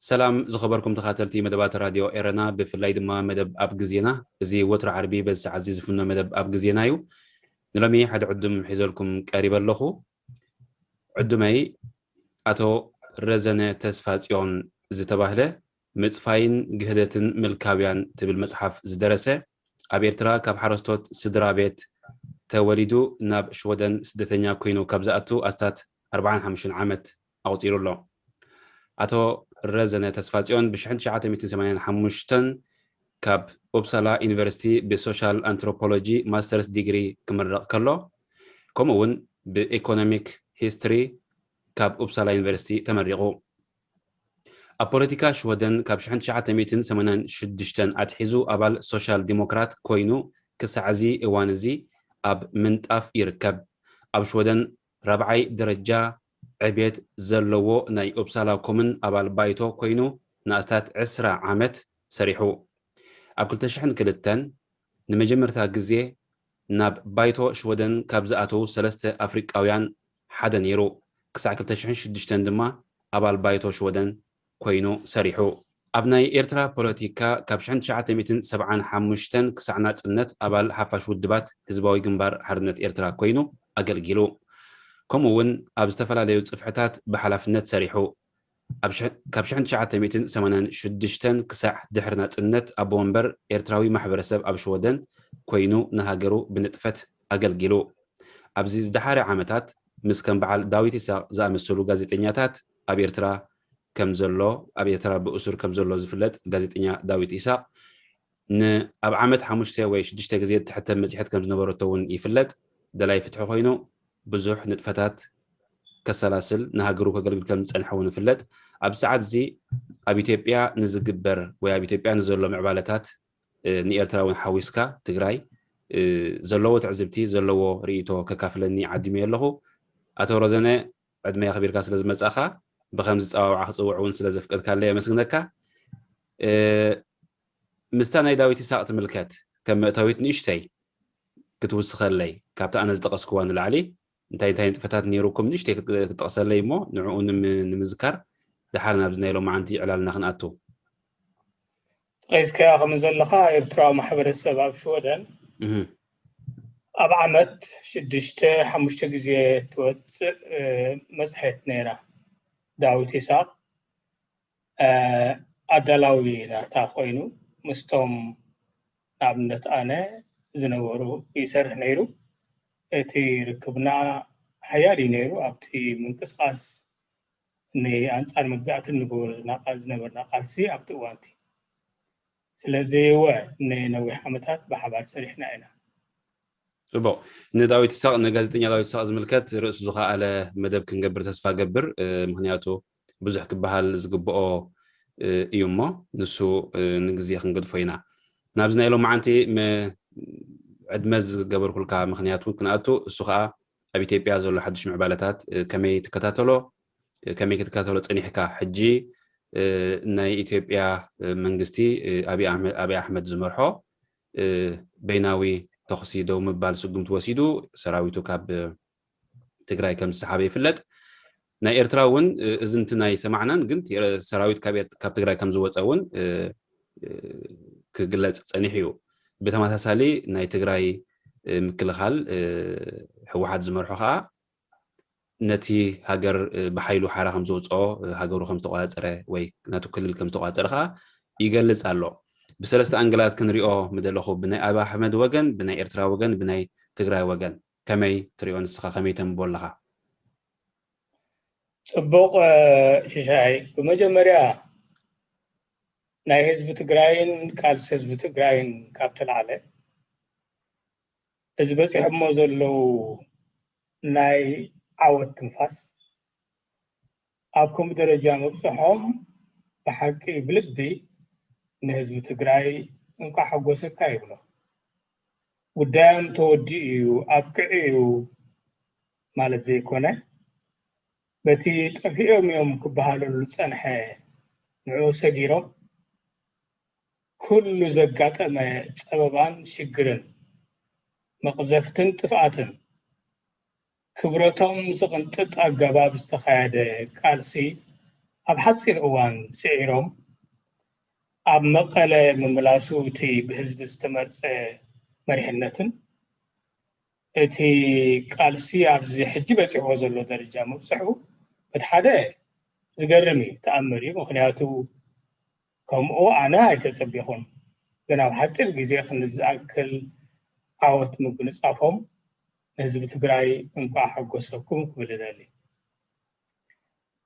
ሰላም ዝኸበርኩም ተኻተልቲ መደባት ራድዮ ኤረና፣ ብፍላይ ድማ መደብ ኣብ ግዜና። እዚ ወትሮ ዓርቢ በዚ ሰዓት እዚ ዝፍኖ መደብ ኣብ ግዜና እዩ። ንሎሚ ሓደ ዕዱም ሒዘልኩም ቀሪበ ኣለኹ። ዕዱመይ ኣቶ ረዘነ ተስፋ ጽዮን ዝተባህለ ምጽፋይን ግህደትን ምልካውያን ትብል መጽሓፍ ዝደረሰ፣ ኣብ ኤርትራ ካብ ሓረስቶት ስድራ ቤት ተወሊዱ ናብ ሽወደን ስደተኛ ኮይኑ ካብ ዝኣቱ ኣስታት ኣርባዓን ሓሙሽተን ዓመት ኣቑጺሩ ኣሎ። ኣቶ ረዘነ ተስፋጽዮን ብ ሽሕን ትሽዓተ ሚእትን ሰማንያን ሓሙሽተን ካብ ኡፕሳላ ዩኒቨርሲቲ ብሶሻል ኣንትሮፖሎጂ ማስተርስ ዲግሪ ክምረቕ ከሎ፣ ከምኡ እውን ብኢኮኖሚክ ሂስትሪ ካብ ኡፕሳላ ዩኒቨርሲቲ ተመሪቑ። ኣብ ፖለቲካ ሽወደን ካብ ሽሕን ትሽዓተ ሚእትን ሰማንያን ሽዱሽተን ኣትሒዙ ኣባል ሶሻል ዲሞክራት ኮይኑ ክሳዕ እዚ እዋን እዚ ኣብ ምንጣፍ ይርከብ። ኣብ ሽወደን ራብዓይ ደረጃ ዕቤት ዘለዎ ናይ ኡፕሳላ ኮሙን ኣባል ባይቶ ኮይኑ ንኣስታት ዕስራ ዓመት ሰሪሑ። ኣብ ክልተ ሽሕን ክልተን ንመጀመርታ ግዜ ናብ ባይቶ ሽወደን ካብ ዝኣተዉ ሰለስተ ኣፍሪቃውያን ሓደ ነይሩ። ክሳዕ ክልተ ሽሕን ሽዱሽተን ድማ ኣባል ባይቶ ሽወደን ኮይኑ ሰሪሑ። ኣብ ናይ ኤርትራ ፖለቲካ ካብ ሽሕን ትሽዓተ ሚእትን ሰብዓን ሓሙሽተን ክሳዕ ናጽነት ኣባል ሓፋሽ ውድባት ህዝባዊ ግንባር ሓርነት ኤርትራ ኮይኑ ኣገልጊሉ። ከምኡ እውን ኣብ ዝተፈላለዩ ጽፍሕታት ብሓላፍነት ሰሪሑ። ኣብ ሽሕ-፣ ካብ ሽሕን ትሽዓተ ሚእትን ሰማንያን ሽዱሽተን ክሳዕ ድሕሪ ናጽነት ኣቦ ወንበር ኤርትራዊ ማሕበረሰብ ኣብ ሽወደን ኮይኑ ንሃገሩ ብንጥፈት ኣገልጊሉ። ኣብዚ ዝደሓረ ዓመታት ምስ ከም በዓል ዳዊት ይስሐቅ ዝኣመሰሉ ጋዜጠኛታት ኣብ ኤርትራ ከም ዘሎ፣ ኣብ ኤርትራ ብእሱር ከም ዘሎ ዝፍለጥ ጋዜጠኛ ዳዊት ይስሐቅ ን-፣ ኣብ ዓመት ሓሙሽተ ወይ ሽዱሽተ ግዜ እትሕተም መጽሔት ከም ዝነበረቶ እውን ይፍለጥ። ደላይ ፍትሒ ኮይኑ ብዙሕ ንጥፈታት ከሰላስል ንሃገሩ ከገልግል ከም ዝጸንሐ እውን ይፍለጥ። ኣብ ሰዓት እዚ ኣብ ኢትዮጵያ ንዝግበር ወይ ኣብ ኢትዮጵያ ንዘሎ ምዕባለታት፣ እ፣ ንኤርትራ እውን ሓዊስካ ትግራይ፣ እ፣ ዘለዎ ትዕዝብቲ፣ ዘለዎ ርእይቶ ከካፍለኒ ዓዲመ ኣለኹ። ኣቶ ረዘነ፣ ዕድመይ ኣኽቢርካ ስለ ዝመጻኻ፣ ብኸምዚ ጸዋውዓ ክጽውዕ እውን ስለ ዘፍቀድካለይ የመስግነካ። እ፣ ምስታ ናይ ዳዊት ይስሐቅ ትምልከት ከም መእተዊት ንእሽተይ ክትውስኸለይ፣ ካብታ ኣነ ዝጠቐስክዋ ንላዕሊ እንታይ እንታይ ንጥፈታት ነይሩኩም ንእሽተይ ክጥ-፣ ክትጠቕሰለይ እሞ ንዕኡ ንም-፣ ንምዝካር ደሓር ናብዚ ናይ ሎማዓንቲ ዕላልና ክንኣቱ። ጠቒስካዮ ከም ዘለኻ ኤርትራዊ ማሕበረሰብ ኣብ ሽወደን እህ። ኣብ ዓመት ሽዱሽተ ሓሙሽተ ግዜ ትወጽእ፣ እ፣ መጽሔት ነይራ። ዳዊት ይስሐቅ፣ እ፣ ኣዳላዊ ናታ ኮይኑ ምስቶም ንኣብነት ኣነ ዝነበሩ ይሰርሕ ነይሩ። እቲ ርክብና ሓያል እዩ ነይሩ ኣብቲ ምንቅስቃስ ንኣንጻር መግዛእትን ንገብሮ ዝናቃ-፣ ዝነበርና ቃልሲ ኣብቲ እዋንቲ። ስለዚ እወ ንነዊሕ ዓመታት ብሓባር ሰሪሕና ኢና። ጽቡቕ። ንዳዊት ይስሐቅ፣ ንጋዜጠኛ ዳዊት ይስሐቅ ዝምልከት ርእሱ ዝኸኣለ መደብ ክንገብር ተስፋ ገብር፣ እ፣ ምኽንያቱ ብዙሕ ክበሃል ዝግብኦ፣ እ፣ እዩ እሞ ንሱ፣ እ፣ ንግዜ ክንገድፎ ኢና። ናብዚ ናይ ሎማዓንቲ ም-፣ ዕድመ ዝገበርኩልካ ምኽንያት እውን ክንኣቱ፣ እሱ ኸኣ ኣብ ኢትዮጵያ ዘሎ ሓድሽ ምዕባለታት፣ እ፣ ከመይ ትከታተሎ፣ እ፣ ከመይ ክትከታተሎ ጸኒሕካ? ሕጂ፣ እ፣ ናይ ኢትዮጵያ፣ እ፣ መንግስቲ፣ እ፣ ኣብይ ኣሕመ-፣ ኣብይ ኣሕመድ ዝመርሖ፣ እ፣ በይናዊ ተኹሲ ደው ምባል ስጉምቲ ወሲዱ፣ ሰራዊቱ ካብ፣ እ፣ ትግራይ ከም ዝሰሓበ ይፍለጥ። ናይ ኤርትራ እውን፣ እ፣ እዚ እንት ናይ ሰማዕናን ግን ቲ-፣ ሰራዊት ካብ ኤርት-፣ ካብ ትግራይ ከም ዝወጸ እውን፣ እ፣ እ፣ ክግለጽ ጸኒሑ እዩ። ብተመሳሳሊ ናይ ትግራይ፣ እ፣ ምክልኻል፣ እ፣ ህወሓት ዝመርሖ ኸኣ ነቲ ሃገር፣ እ፣ ብሓይሉ ሓራ ከም ዘውጽኦ፣ እ፣ ሃገሩ ከም ዝተቆጻጸረ ወይ ናቱ ክልል ከም ዝተቆጻጸረ ኸኣ ይገልጽ ኣሎ። ብሰለስተ ኣንግላት ክንሪኦ ምደለኹ፣ ብናይ ኣብይ ኣሕመድ ወገን፣ ብናይ ኤርትራ ወገን፣ ብናይ ትግራይ ወገን። ከመይ ትሪኦ ንስኻ? ከመይ ተንብቦ ኣለኻ? ጽቡቕ፣ እ፣ ሽሻይ፣ ብመጀመርያ ናይ ህዝቢ ትግራይን ቃልሲ ህዝቢ ትግራይን ካብ ተላዕለ፣ እዚ በፂሖሞ ዘለዉ ናይ ዓወት ትንፋስ ኣብ ከምኡ ደረጃ ምብፅሖም ብሓቂ ብልቢ ንህዝቢ ትግራይ እንኳዕ ሓጎሰካ ይብሎ። ጉዳዮም ተወዲኡ እዩ፣ ኣብቅዑ እዩ ማለት ዘይኮነ፣ በቲ ጠፊኦም እዮም ክበሃለሉ ዝፀንሐ ንዕኡ ሰጊሮም ኩሉ ዘጋጠመ ፀበባን ሽግርን፣ መቕዘፍትን ጥፍኣትን ክብረቶም ዝቕንጥጥ ኣገባብ ዝተኻየደ ቃልሲ ኣብ ሓፂር እዋን ስዒሮም ኣብ መቐለ ምምላሱ እቲ ብህዝቢ ዝተመርፀ መሪሕነትን እቲ ቃልሲ ኣብዚ ሕጂ በፂሕዎ ዘሎ ደረጃ ምብፅሑ በቲ ሓደ ዝገርም እዩ፣ ተኣምር እዩ። ምክንያቱ ከምኡ ኣነ ኣይተፀቢኹን፣ ግን ኣብ ሓፂር ግዜ ክንዝኣክል ዓወት ምግንፃፎም ንህዝቢ ትግራይ እንኳዕ ሓጎሰኩም ክብል እደሊ።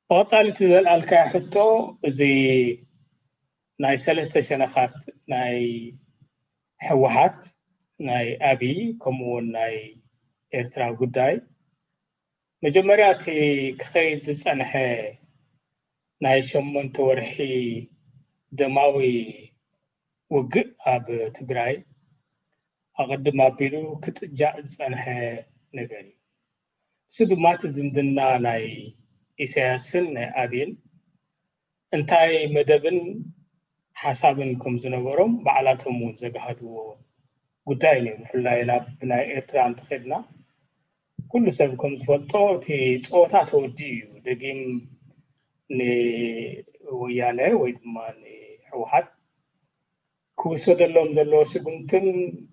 ብቐፃሊ እቲ ዘልኣልካዮ ሕቶ፣ እዚ ናይ ሰለስተ ሸነኻት ናይ ህወሓት፣ ናይ ኣብይ ከምኡ እውን ናይ ኤርትራ ጉዳይ፣ መጀመርያ እቲ ክኸይድ ዝፀንሐ ናይ ሸሞንተ ወርሒ ደማዊ ውግእ ኣብ ትግራይ ኣቐድም ኣቢሉ ክጥጃእ ዝፀንሐ ነገር እዩ። እሱ ድማ እቲ ዝምድና ናይ ኢሳያስን ናይ ኣብይን እንታይ መደብን ሓሳብን ከም ዝነበሮም ባዕላቶም እውን ዘግሃድዎ ጉዳይ እዩ። ብፍላይ ናብ ናይ ኤርትራ እንተኸድና ኩሉ ሰብ ከም ዝፈልጦ እቲ ፀወታ ተወዲኡ እዩ። ደጊም ንወያነ ወይ ድማ ንህወሓት ክውሰደሎም ዘለዎ ስጉምትን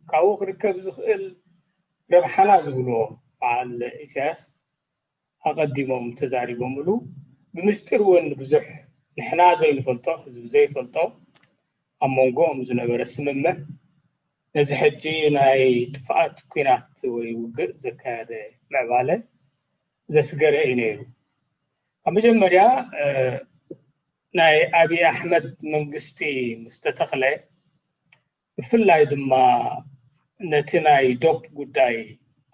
ካብኡ ክርከብ ዝኽእል ረብሓና ዝብልዎ በዓል ኢሳያስ ኣቐዲሞም ተዛሪቦምሉ። ብምስጢር እውን ብዙሕ ንሕና ዘይንፈልጦ፣ ህዝቢ ዘይፈልጦ ኣብ መንጎኦም ዝነበረ ስምምዕ ነዚ ሕጂ ናይ ጥፍኣት ኲናት ወይ ውግእ ዘካየደ ምዕባለ ዘስገረ እዩ ነይሩ። ካብ መጀመርያ ናይ ኣብይ ኣሕመድ መንግስቲ ምስ ተተኽለ ብፍላይ ድማ ነቲ ናይ ዶብ ጉዳይ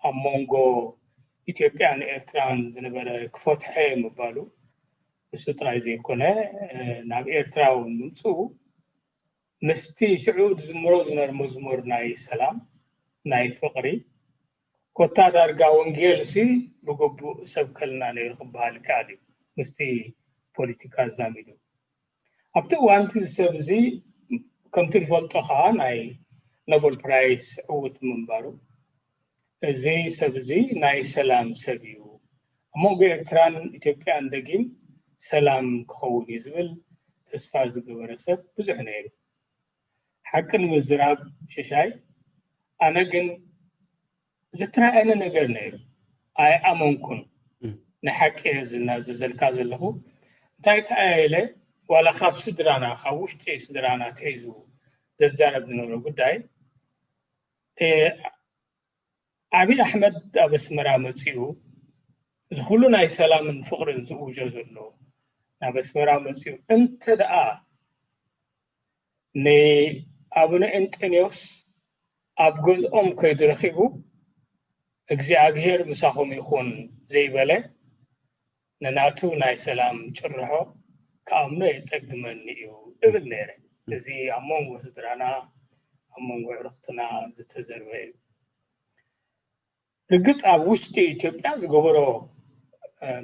ኣብ መንጎ ኢትዮጵያን ኤርትራን ዝነበረ ክፈትሐ ምባሉ ንሱ ጥራይ ዘይኮነ ናብ ኤርትራ እውን ምምፅኡ ምስቲ ሽዑ ዝዝምሮ ዝነበረ መዝሙር ናይ ሰላም ናይ ፍቕሪ ኮታ ዳርጋ ወንጌል ሲ ብግቡእ ሰብከልና ነይሩ ክበሃል ይከኣል እዩ። ምስቲ ፖለቲካ ኣዛሚዱ ኣብቲ እዋን እቲ ሰብ እዚ ከምቲ ንፈልጦ ከዓ ናይ ኖበል ፕራይስ ዕዉት ምንባሩ እዚ ሰብ እዚ ናይ ሰላም ሰብ እዩ ኣብ መንጎ ኤርትራን ኢትዮጵያን ደጊም ሰላም ክኸውን እዩ ዝብል ተስፋ ዝገበረ ሰብ ብዙሕ ነይሩ። ሓቂ ንምዝራብ ሽሻይ ኣነ ግን ዝተራእየኒ ነገር ነይሩ ኣይኣመንኩን። ንሓቂ እየ ዝናዘዘልካ ዘለኹ። እንታይ ከኣ ኢለ ዋላ ካብ ስድራና ካብ ውሽጢ ስድራና ተሒዙ ዘዛረብ ዝነበረ ጉዳይ ዓብዪ ኣሕመድ ኣብ ኣስመራ መፂኡ እዚ ኩሉ ናይ ሰላምን ፍቕርን ዝእውጆ ዘሎ ናብ ኣስመራ መፂኡ እንተ ደኣ ንኣቡነ እንጠንዮስ ኣብ ገዝኦም ከይዱ ረኺቡ እግዚኣብሔር ምሳኹም ይኹን ዘይበለ ንናቱ ናይ ሰላም ጭርሖ ክኣምኖ የጸግመኒ እዩ እብል ነይረ። እዚ ኣብ መንጎ ስድራና ኣብ መንጎ ዕርኽትና ዝተዘርበ እዩ። ርግጽ ኣብ ውሽጢ ኢትዮጵያ ዝገበሮ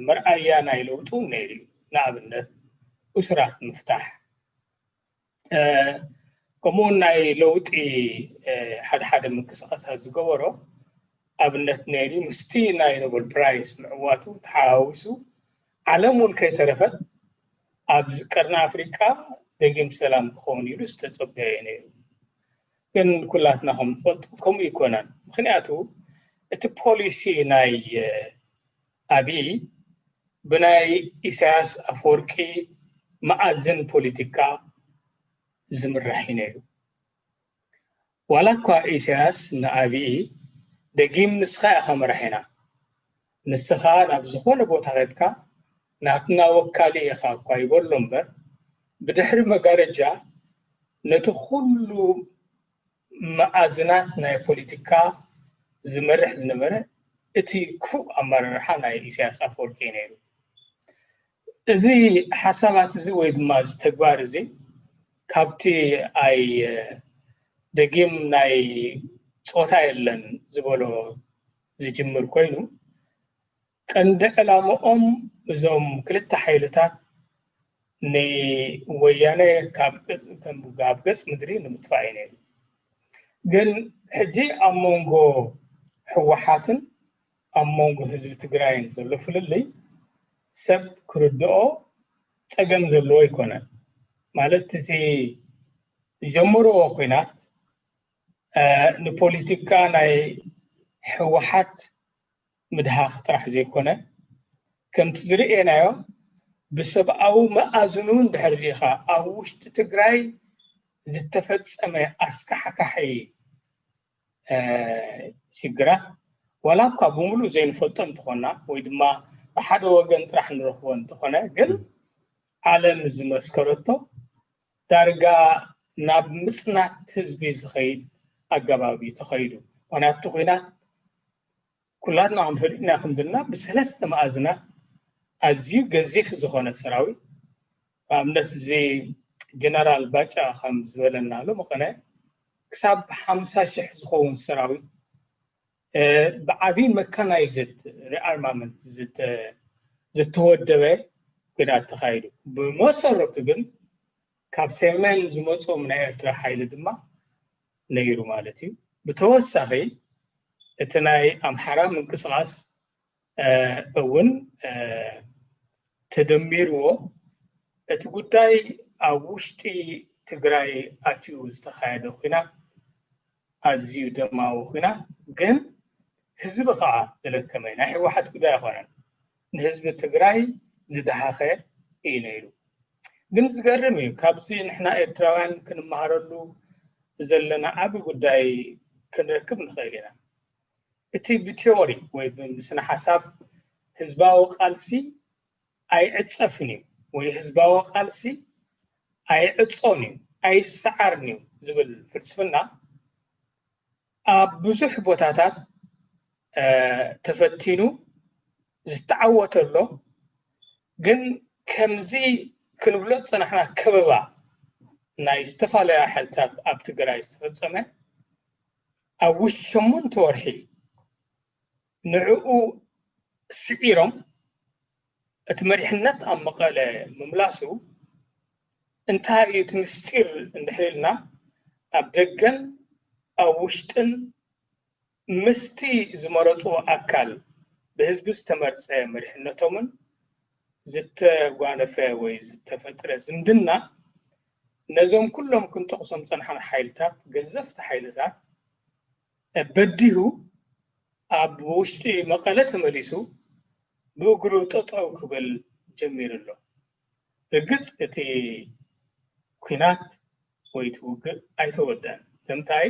መርኣያ ናይ ለውጢ እውን ነይሩ እዩ። ንኣብነት እሱራት ምፍታሕ ከምኡውን ናይ ለውጢ ሓደ ሓደ ምንቅስቃሳት ዝገበሮ ኣብነት ነይሩ ምስቲ ናይ ኖበል ፕራይስ ምዕዋቱ ተሓዋዊሱ ዓለም እውን ከይተረፈት ኣብ ቀርኒ ኣፍሪቃ ደጊም ሰላም ክኸውን ኢሉ ዝተጸበየ ነይሩ። ግን ኩላትና ከም ንፈልጦ ከምኡ ይኮነን። ምክንያቱ እቲ ፖሊሲ ናይ ኣብይ ብናይ ኢሳያስ ኣፈወርቂ መኣዝን ፖለቲካ ዝምራሕ እዩ ነይሩ። ዋላ እኳ ኢሳያስ ንኣብይ ደጊም ንስኻ ኢኻ መራሒና፣ ንስኻ ናብ ዝኾነ ቦታ ከድካ ናትና ወካሊ ኢኻ እኳ ይበሎ እምበር ብድሕሪ መጋረጃ ነቲ ኩሉ መኣዝናት ናይ ፖለቲካ ዝመርሕ ዝነበረ እቲ ክፉእ ኣመራርሓ ናይ ኢሳያስ ኣፈወርቂ እዩ ነይሩ። እዚ ሓሳባት እዚ ወይ ድማ እዚ ተግባር እዚ ካብቲ ኣይ ደጊም ናይ ጾታ የለን ዝበሎ ዝጅምር ኮይኑ ቀንዲ ዕላምኦም እዞም ክልተ ሓይልታት ንወያነ ካብ ገጽ ምድሪ ንምጥፋእ እዩ ነይሩ። ግን ሕጂ ኣብ መንጎ ህወሓትን ኣብ መንጎ ህዝቢ ትግራይን ዘሎ ፍልልይ ሰብ ክርድኦ ጸገም ዘለዎ ኣይኮነን። ማለት እቲ ዝጀመርዎ ኲናት ንፖለቲካ ናይ ህወሓት ምድሃኽ ጥራሕ ዘይኮነ ከምቲ ዝርእየናዮ ብሰብኣዊ መኣዝኑ እንድሕር ርኢኻ ኣብ ውሽጢ ትግራይ ዝተፈጸመ ኣስካሕካሒ ሽግራት ዋላ እኳ ብምሉእ ዘይንፈልጦ እንተኾና ወይ ድማ ብሓደ ወገን ጥራሕ ንረኽቦ እንተኾነ ግን ዓለም ዝመስከረቶ ዳርጋ ናብ ምጽናት ህዝቢ ዝኸይድ ኣገባብ እዩ ተኸይዱ። ምክንያቱ ኲናት ኩላትና ከም ፈሊጥና ከም ዘለና ብሰለስተ መኣዝናት ኣዝዩ ገዚፍ ዝኾነ ሰራዊት ኣብነት እዚ ጀነራል ባጫ ከም ዝበለና ሎ መቐነ ክሳብ ሓምሳ ሽሕ ዝኸውን ሰራዊት ብዓብዪ መካናይዝድ ሪኣርማመንት ዝተወደበ ኲናት ተኻይዱ። ብመሰረቱ ግን ካብ ሰሜን ዝመፅኦም ናይ ኤርትራ ሓይሊ ድማ ነይሩ ማለት እዩ። ብተወሳኺ እቲ ናይ ኣምሓራ ምንቅስቃስ እውን ተደሚርዎ እቲ ጉዳይ ኣብ ውሽጢ ትግራይ ኣትዩ ዝተኻየደ ኲናት ኣዝዩ ደማዊ ኲናት ግን ህዝቢ ከዓ ዝለከመ ናይ ህወሓት ጉዳይ ኣይኮነን። ንህዝቢ ትግራይ ዝደሃኸ እዩ ነይሩ። ግን ዝገርም እዩ። ካብዚ ንሕና ኤርትራውያን ክንመሃረሉ ዘለና ዓቢ ጉዳይ ክንረክብ ንኽእል ኢና። እቲ ብቲዮሪ ወይ ብስነ ሓሳብ ህዝባዊ ቃልሲ ኣይዕጸፍን እዩ ወይ ህዝባዊ ቃልሲ ኣይዕጾን እዩ ኣይሰዓርን እዩ ዝብል ፍልስፍና ኣብ ብዙሕ ቦታታት ተፈቲኑ ዝተዓወተሎ ግን ከምዚ ክንብሎ ዝጸናሕና ከበባ ናይ ዝተፈላለያ ሓይልታት ኣብ ትግራይ ዝተፈጸመ ኣብ ውሽጢ ሸሞንተ ወርሒ ንዕኡ ስዒሮም እቲ መሪሕነት ኣብ መቐለ ምምላሱ እንታይ እዩ እቲ ምስጢር እንድሕር ኢልና ኣብ ደገን ኣብ ውሽጥን ምስቲ ዝመረፅዎ ኣካል ብህዝቢ ዝተመርፀ መሪሕነቶምን ዝተጓነፈ ወይ ዝተፈጥረ ዝምድና ነዞም ኩሎም ክንጠቕሶም ዝፀናሕና ሓይልታት ገዘፍቲ ሓይልታት በዲሁ ኣብ ውሽጢ መቐለ ተመሊሱ ብእግሩ ጠጠው ክብል ጀሚሩ ኣሎ። ርግፅ እቲ ኲናት ወይ እቲ ውግእ ኣይተወደአን። ንምንታይ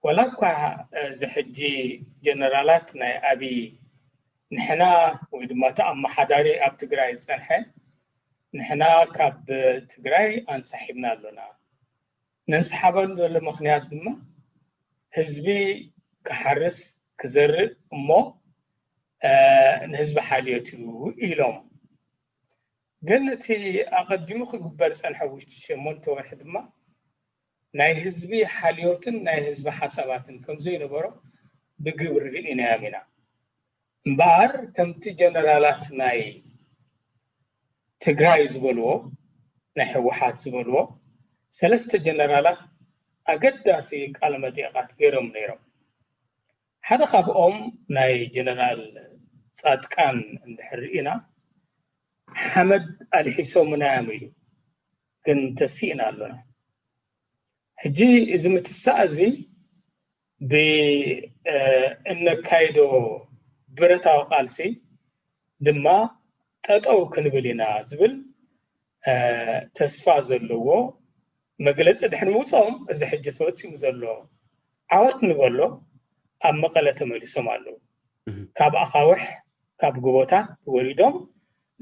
ዋላ እኳ እዚ ሕጂ ጀነራላት ናይ ኣብይ ንሕና ወይ ድማ እቲ ኣመሓዳሪ ኣብ ትግራይ ዝፀንሐ ንሕና ካብ ትግራይ ኣንሳሒብና ኣሎና ነንስሓበሉ ዘሎ ምኽንያት ድማ ህዝቢ ክሓርስ ክዘርእ እሞ ንህዝቢ ሓልዮት እዩ ኢሎም። ግን እቲ ኣቐዲሙ ክግበር ዝፀንሐ ውሽጢ ሸሞንተ ወርሒ ድማ ናይ ህዝቢ ሓልዮትን ናይ ህዝቢ ሓሳባትን ከም ዘይነበሮ ብግብሪ ርኢናዮም ኢና። እምበኣር ከምቲ ጀነራላት ናይ ትግራይ ዝበልዎ ናይ ህወሓት ዝበልዎ ሰለስተ ጀነራላት ኣገዳሲ ቃለ መጠይቓት ገይሮም ነይሮም። ሓደ ካብኦም ናይ ጀነራል ፃድቃን እንድሕር ርኢና ሓመድ ኣልሒሶምና እዮም ኢሉ ግን ተሲእና ኣሎና። ሕጂ እዚ ምትሳእ እዚ ብእነካይዶ ብረታዊ ቃልሲ ድማ ጠጠው ክንብል ኢና ዝብል ተስፋ ዘለዎ መግለፂ ድሕሪ ምውፅኦም እዚ ሕጂ ተፈፂሙ ዘሎ ዓወት ንበሎ ኣብ መቐለ ተመሊሶም ኣለዉ። ካብ ኣኻውሕ ካብ ጎቦታት ወሪዶም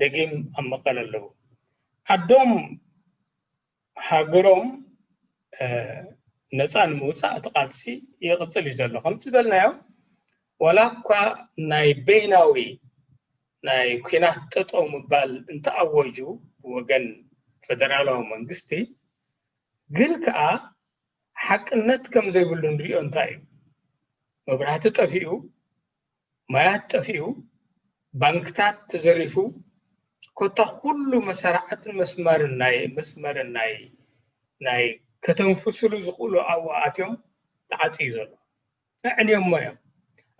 ደጊም ኣብ መቐለ ኣለዉ። ዓዶም ሃገሮም ነፃ ንምውፃእ እቲ ቃልሲ ይቕፅል እዩ ዘሎ። ከምቲ ዝበልናዮ ዋላ እኳ ናይ በይናዊ ናይ ኲናት ጠጠው ምባል እንተኣወጁ ብወገን ፈደራላዊ መንግስቲ፣ ግን ከዓ ሓቅነት ከም ዘይብሉ ንሪኦ እንታይ እዩ? መብራህቲ ጠፊኡ፣ ማያት ጠፊኡ፣ ባንክታት ተዘሪፉ፣ ኮታ ኩሉ መሰራዕትን መስመርን ናይ መስመርን ናይ ናይ ከተንፍስሉ ዝኽእሉ ኣብኡ ኣትዮም ተዓፅዩ ዘሎ። ኣዕንዮሞ እዮም።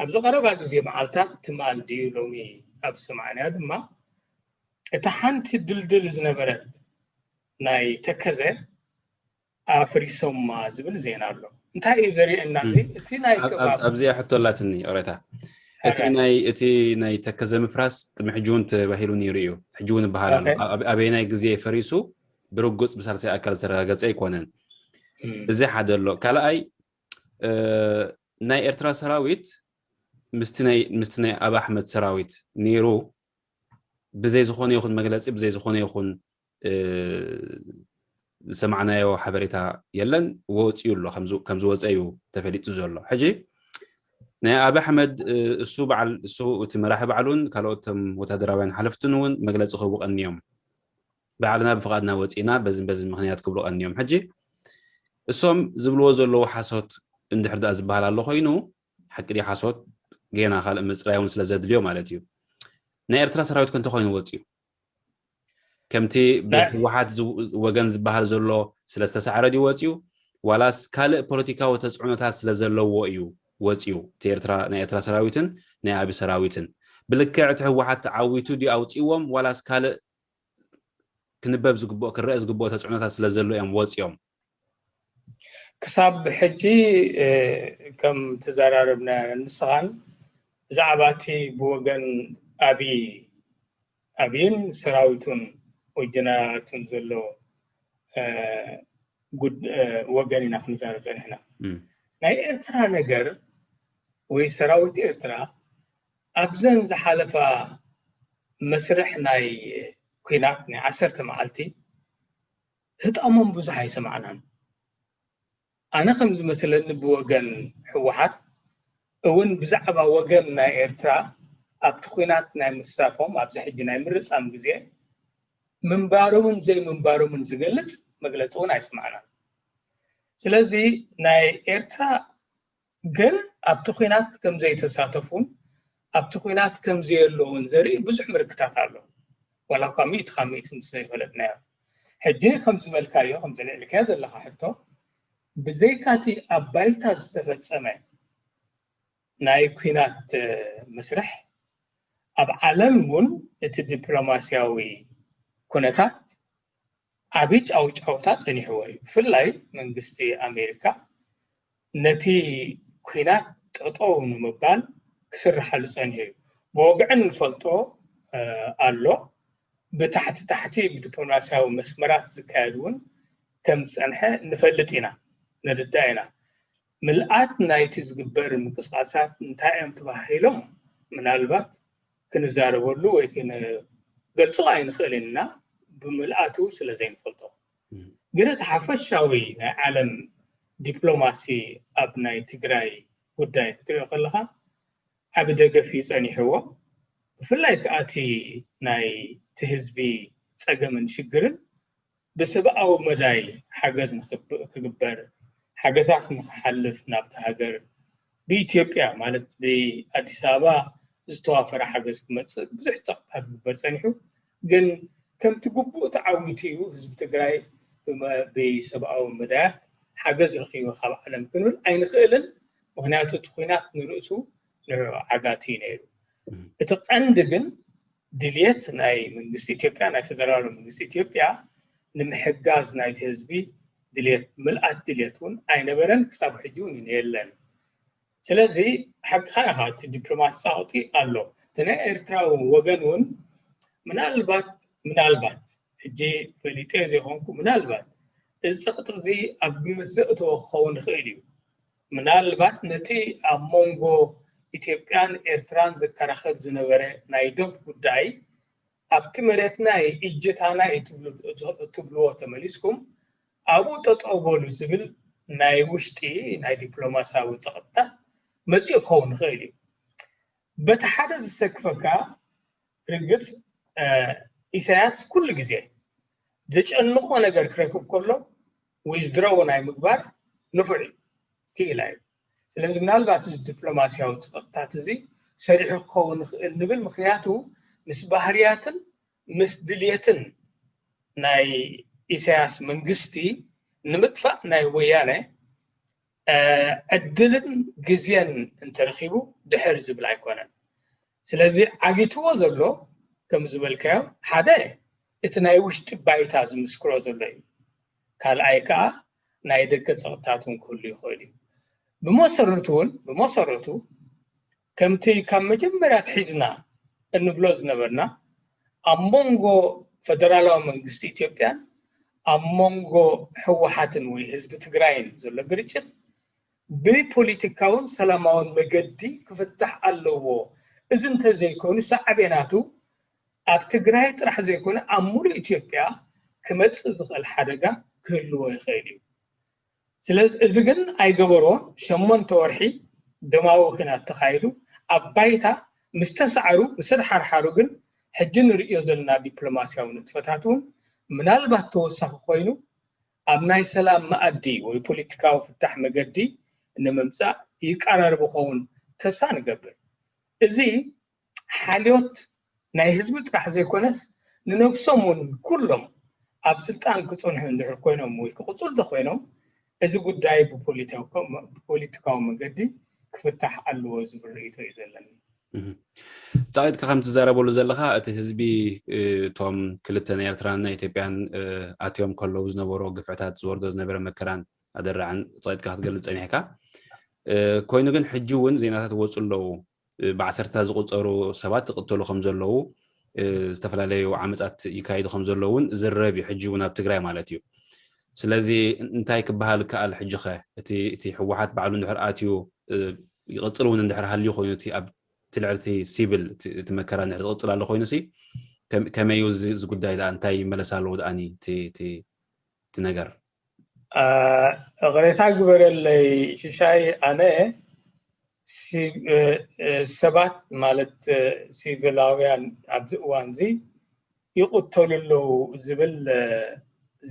ኣብዚ ቀረባ ግዜ መዓልታት፣ ትማል ድዩ ሎሚ ኣብ ዝሰማዕናዮ ድማ፣ እታ ሓንቲ ድልድል ዝነበረት ናይ ተከዘ ኣፍሪሶማ ዝብል ዜና ኣሎ። እንታይ እዩ ዘርእየና? እዚ እቲ ናይ ከባቢ ኣብዚኣ ሕቶ ኣላትኒ። ኦሬታ፣ እቲ ናይ እቲ ናይ ተከዘ ምፍራስ ቅድሚ ሕጂ እውን ተባሂሉ ነይሩ እዩ። ሕጂ እውን ይበሃል ኣሎ። ኣበየናይ ግዜ ፈሪሱ ብርጉፅ ብሳልሳይ ኣካል ዝተረጋገፀ ኣይኮነን። እዚ ሓደ ኣሎ። ካልኣይ፣ ናይ ኤርትራ ሰራዊት ምስቲ ናይ ምስቲ ናይ ኣብ ኣሕመድ ሰራዊት ነይሩ ብዘይ ዝኾነ ይኹን መግለፂ፣ ብዘይ ዝኾነ ይኹን ዝሰማዕናዮ ሓበሬታ የለን። ወፂኡ ኣሎ፣ ከም ዝወፀ እዩ ተፈሊጡ ዘሎ። ሕጂ ናይ ኣብ ኣሕመድ እሱ በዓል እሱ እቲ መራሒ ባዕሉን ካልኦት ቶም ወታደራውያን ሓለፍትን እውን መግለፂ ክህቡ ቀንዮም። ባዕልና ብፍቓድና ወፂእና በዝን በዝን ምኽንያት ክብሉ ቀንዮም። ሕጂ እሶም ዝብልዎ ዘለዉ ሓሶት እንድሕር ደኣ ዝበሃል ኣሎ ኮይኑ፣ ሓቂ ድዩ ሓሶት ጌና ካልእ ምፅራይ እውን ስለ ዘድልዮ ማለት እዩ። ናይ ኤርትራ ሰራዊት ከ እንተኾይኑ ወፂኡ ከምቲ ብህወሓት ወገን ዝበሃል ዘሎ ስለ ዝተሳዕረ ድዩ ወፂኡ፣ ዋላስ ካልእ ፖለቲካዊ ተፅዕኖታት ስለ ዘለዎ እዩ ወፂኡ? እቲ ኤርትራ ናይ ኤርትራ ሰራዊትን ናይ ኣቢ ሰራዊትን ብልክዕ እቲ ህወሓት ተዓዊቱ ድዩ ኣውፂዎም፣ ዋላስ ካልእ ክንበብ ዝግብኦ ክረአ ዝግብኦ ተፅዕኖታት ስለ ዘሎ እዮም ወፂኦም? ክሳብ ሕጂ ከም ተዘራረብና ንስኻን ብዛዕባ እቲ ብወገን ኣብይ ኣብይን ሰራዊቱን ወይ ጀነራላቱን ዘሎ ወገን ኢና ክንዛረብ ፀኒሕና። ናይ ኤርትራ ነገር ወይ ሰራዊት ኤርትራ ኣብዘን ዝሓለፋ መስርሕ ናይ ኲናት ናይ ዓሰርተ መዓልቲ ህጣሞም ብዙሕ ኣይሰማዕናን። ኣነ ከም ዝመስለኒ ብወገን ህወሓት እውን ብዛዕባ ወገን ናይ ኤርትራ ኣብቲ ኲናት ናይ ምስታፎም ኣብዚ ሕጂ ናይ ምርፃም ግዜ ምንባሮምን ዘይምንባሮምን ዝገልፅ መግለፂ እውን ኣይሰማዕናን። ስለዚ ናይ ኤርትራ ግን ኣብቲ ኲናት ከም ዘይተሳተፉን ኣብቲ ኲናት ከም ዘየለውን ዘርኢ ብዙሕ ምልክታት ኣሎ። ዋላ እኳ ሚእቲ ካብ ሚእቲ ምስ ዘይፈለጥናዮ። ሕጂ ከም ዝበልካዮ፣ ከም ዘልዕልካዮ ዘለኻ ሕቶ፣ ብዘይካ እቲ ኣብ ባይታ ዝተፈጸመ ናይ ኲናት መስርሕ፣ ኣብ ዓለም እውን እቲ ዲፕሎማስያዊ ኩነታት ዓቢ ጫውጫውታ ጸኒሕዎ እዩ። ብፍላይ መንግስቲ ኣሜሪካ ነቲ ኲናት ጠጠው ንምባል ክስርሓሉ ጸኒሑ እዩ። ብወግዒ ንፈልጦ ኣሎ። ብታሕቲ ታሕቲ ብዲፕሎማስያዊ መስመራት ዝካየድ እውን ከም ዝጸንሐ ንፈልጥ ኢና፣ ንርዳእ ኢና። ምልኣት ናይቲ ዝግበር ምንቅስቃሳት እንታይ እዮም ተባሂሎም ምናልባት ክንዛረበሉ ወይ ክንገልጾ ኣይንኽእልን ኢና፣ ብምልኣቱ ስለ ዘይንፈልጦ። ግን እቲ ሓፈሻዊ ናይ ዓለም ዲፕሎማሲ ኣብ ናይ ትግራይ ጉዳይ ክትሪኦ ከለኻ ዓቢ ደገፍ እዩ ጸኒሕዎ። ብፍላይ ከኣ እቲ ናይ እቲ ህዝቢ ጸገምን ሽግርን ብሰብኣዊ መዳይ ሓገዝ ክግበር፣ ሓገዛት ንክሓልፍ ናብቲ ሃገር ብኢትዮጵያ ማለት ብኣዲስ ኣበባ ዝተዋፈረ ሓገዝ ክመፅእ ብዙሕ ፀቕጥታት ክግበር ፀኒሑ። ግን ከምቲ ግቡእ ተዓዊቱ እዩ ህዝቢ ትግራይ ብሰብኣዊ መዳያት ሓገዝ ረኪቡ ካብ ዓለም ክንብል ኣይንኽእልን። ምክንያቱ እቲ ኩናት ንርእሱ ንዑ ዓጋቲ እዩ ነይሩ። እቲ ቀንዲ ግን ድልየት ናይ መንግስቲ ኢትዮጵያ፣ ናይ ፌደራል መንግስቲ ኢትዮጵያ ንምሕጋዝ ናይቲ ህዝቢ ድልየት፣ ምልኣት ድልየት እውን ኣይነበረን፣ ክሳብ ሕጂ እውን የለን። ስለዚ ሓቅኻ ኢኻ፣ እቲ ዲፕሎማሲ ፃቕጢ ኣሎ። እቲ ናይ ኤርትራዊ ወገን እውን ምናልባት ምናልባት ሕጂ ፈሊጠ ዘይኮንኩ ምናልባት እዚ ፃቕጢ እዚ ኣብ ግምት ዘእተወ ክኸውን ይኽእል እዩ። ምናልባት ነቲ ኣብ መንጎ ኢትዮጵያን ኤርትራን ዘከራኽር ዝነበረ ናይ ዶብ ጉዳይ ኣብቲ መሬትና እዩ፣ እጅታና እዩ ትብልዎ ተመሊስኩም ኣብኡ ጠጠው በሉ ዝብል ናይ ውሽጢ ናይ ዲፕሎማሲያዊ ፀቕጥታት መፂኡ ክኸውን ይኽእል እዩ። በቲ ሓደ ዝሰክፈካ ርግጽ ኢሳያስ ኩሉ ግዜ ዘጨንቆ ነገር ክረክብ ከሎ ዊዝድሮው ናይ ምግባር ንፉዕ እዩ፣ ክኢላ እዩ። ስለዚ ምናልባት እዚ ዲፕሎማሲያዊ ጸቕጥታት እዚ ሰሪሑ ክኸውን ይኽእል ንብል። ምክንያቱ ምስ ባህርያትን ምስ ድልየትን ናይ ኢሳያስ መንግስቲ ንምጥፋእ ናይ ወያነ ዕድልን ግዜን እንተረኺቡ ድሕር ዝብል ኣይኮነን። ስለዚ ዓጊትዎ ዘሎ ከም ዝበልካዮ ሓደ እቲ ናይ ውሽጢ ባይታ ዝምስክሮ ዘሎ እዩ። ካልኣይ ከዓ ናይ ደገ ጸቕጥታት እውን ክህሉ ይኽእል እዩ። ብመሰረቱ እውን ብመሰረቱ ከምቲ ካብ መጀመርያ ኣትሒዝና እንብሎ ዝነበርና ኣብ መንጎ ፈደራላዊ መንግስቲ ኢትዮጵያን ኣብ መንጎ ህወሓትን ወይ ህዝቢ ትግራይን ዘሎ ግርጭት ብፖለቲካውን ሰላማውን መገዲ ክፍታሕ ኣለዎ። እዚ እንተዘይኮይኑ ሳዕቤናቱ ኣብ ትግራይ ጥራሕ ዘይኮነ ኣብ ሙሉእ ኢትዮጵያ ክመፅእ ዝኽእል ሓደጋ ክህልዎ ይኽእል እዩ። ስለዚ እዚ ግን ኣይገበርዎን። ሸሞንተ ወርሒ ደማዊ ኲናት ተኻይዱ ኣብ ባይታ ምስ ተሳዕሩ ምስ ተደሓርሓሩ ግን ሕጂ ንርእዮ ዘለና ዲፕሎማስያዊ ንጥፈታት እውን ምናልባት ተወሳኺ ኮይኑ ኣብ ናይ ሰላም መኣዲ ወይ ፖለቲካዊ ፍታሕ መገዲ ንምምፃእ ይቀራረብ ኸውን ተስፋ ንገብር። እዚ ሓልዮት ናይ ህዝቢ ጥራሕ ዘይኮነስ ንነብሶም እውን ኩሎም ኣብ ስልጣን ክፀንሑ እንድሕር ኮይኖም ወይ ክቕፅሉ እንተኮይኖም እዚ ጉዳይ ብፖለቲካዊ መገዲ ክፍታሕ ኣለዎ ዝብል ርእይቶ እዩ ዘለኒ። ፃቒጥካ ከም ትዛረበሉ ዘለኻ እቲ ህዝቢ እቶም ክልተ ናይ ኤርትራን ናይ ኢትዮጵያን ኣትዮም ከለዉ ዝነበሮ ግፍዕታት ዝወርዶ ዝነበረ መከራን ኣደራዕን ፃቒጥካ ክትገልፅ ፀኒሕካ ኮይኑ ግን ሕጂ እውን ዜናታት ይወፁ ኣለዉ ብዓሰርተታት ዝቁፀሩ ሰባት ይቅተሉ ከም ዘለዉ ዝተፈላለዩ ዓመፃት ይካየዱ ከም ዘለዉ እውን ዝረብ እዩ ሕጂ እውን ኣብ ትግራይ ማለት እዩ ስለዚ እንታይ ክበሃል ከኣል ሕጂ ኸ እቲ ህወሓት ባዕሉ እንድሕር ኣትዩ ይቅፅል እውን እንድሕር ሃልዩ ኮይኑ እቲ ኣብ ትልዕልቲ ሲቪል እቲ መከራ እንድሕር ዝቅፅል ኣሎ ኮይኑ ሲ ከመይ እዩ እዚ ጉዳይ ዳ እንታይ ይመለስ ኣለዎ ዳኣኒ እቲ ነገር እቕሬታ ግበረለይ ሽሻይ ኣነ ሰባት ማለት ሲቪላውያን ኣብዚ እዋን እዚ ይቕተሉ ኣለዉ ዝብል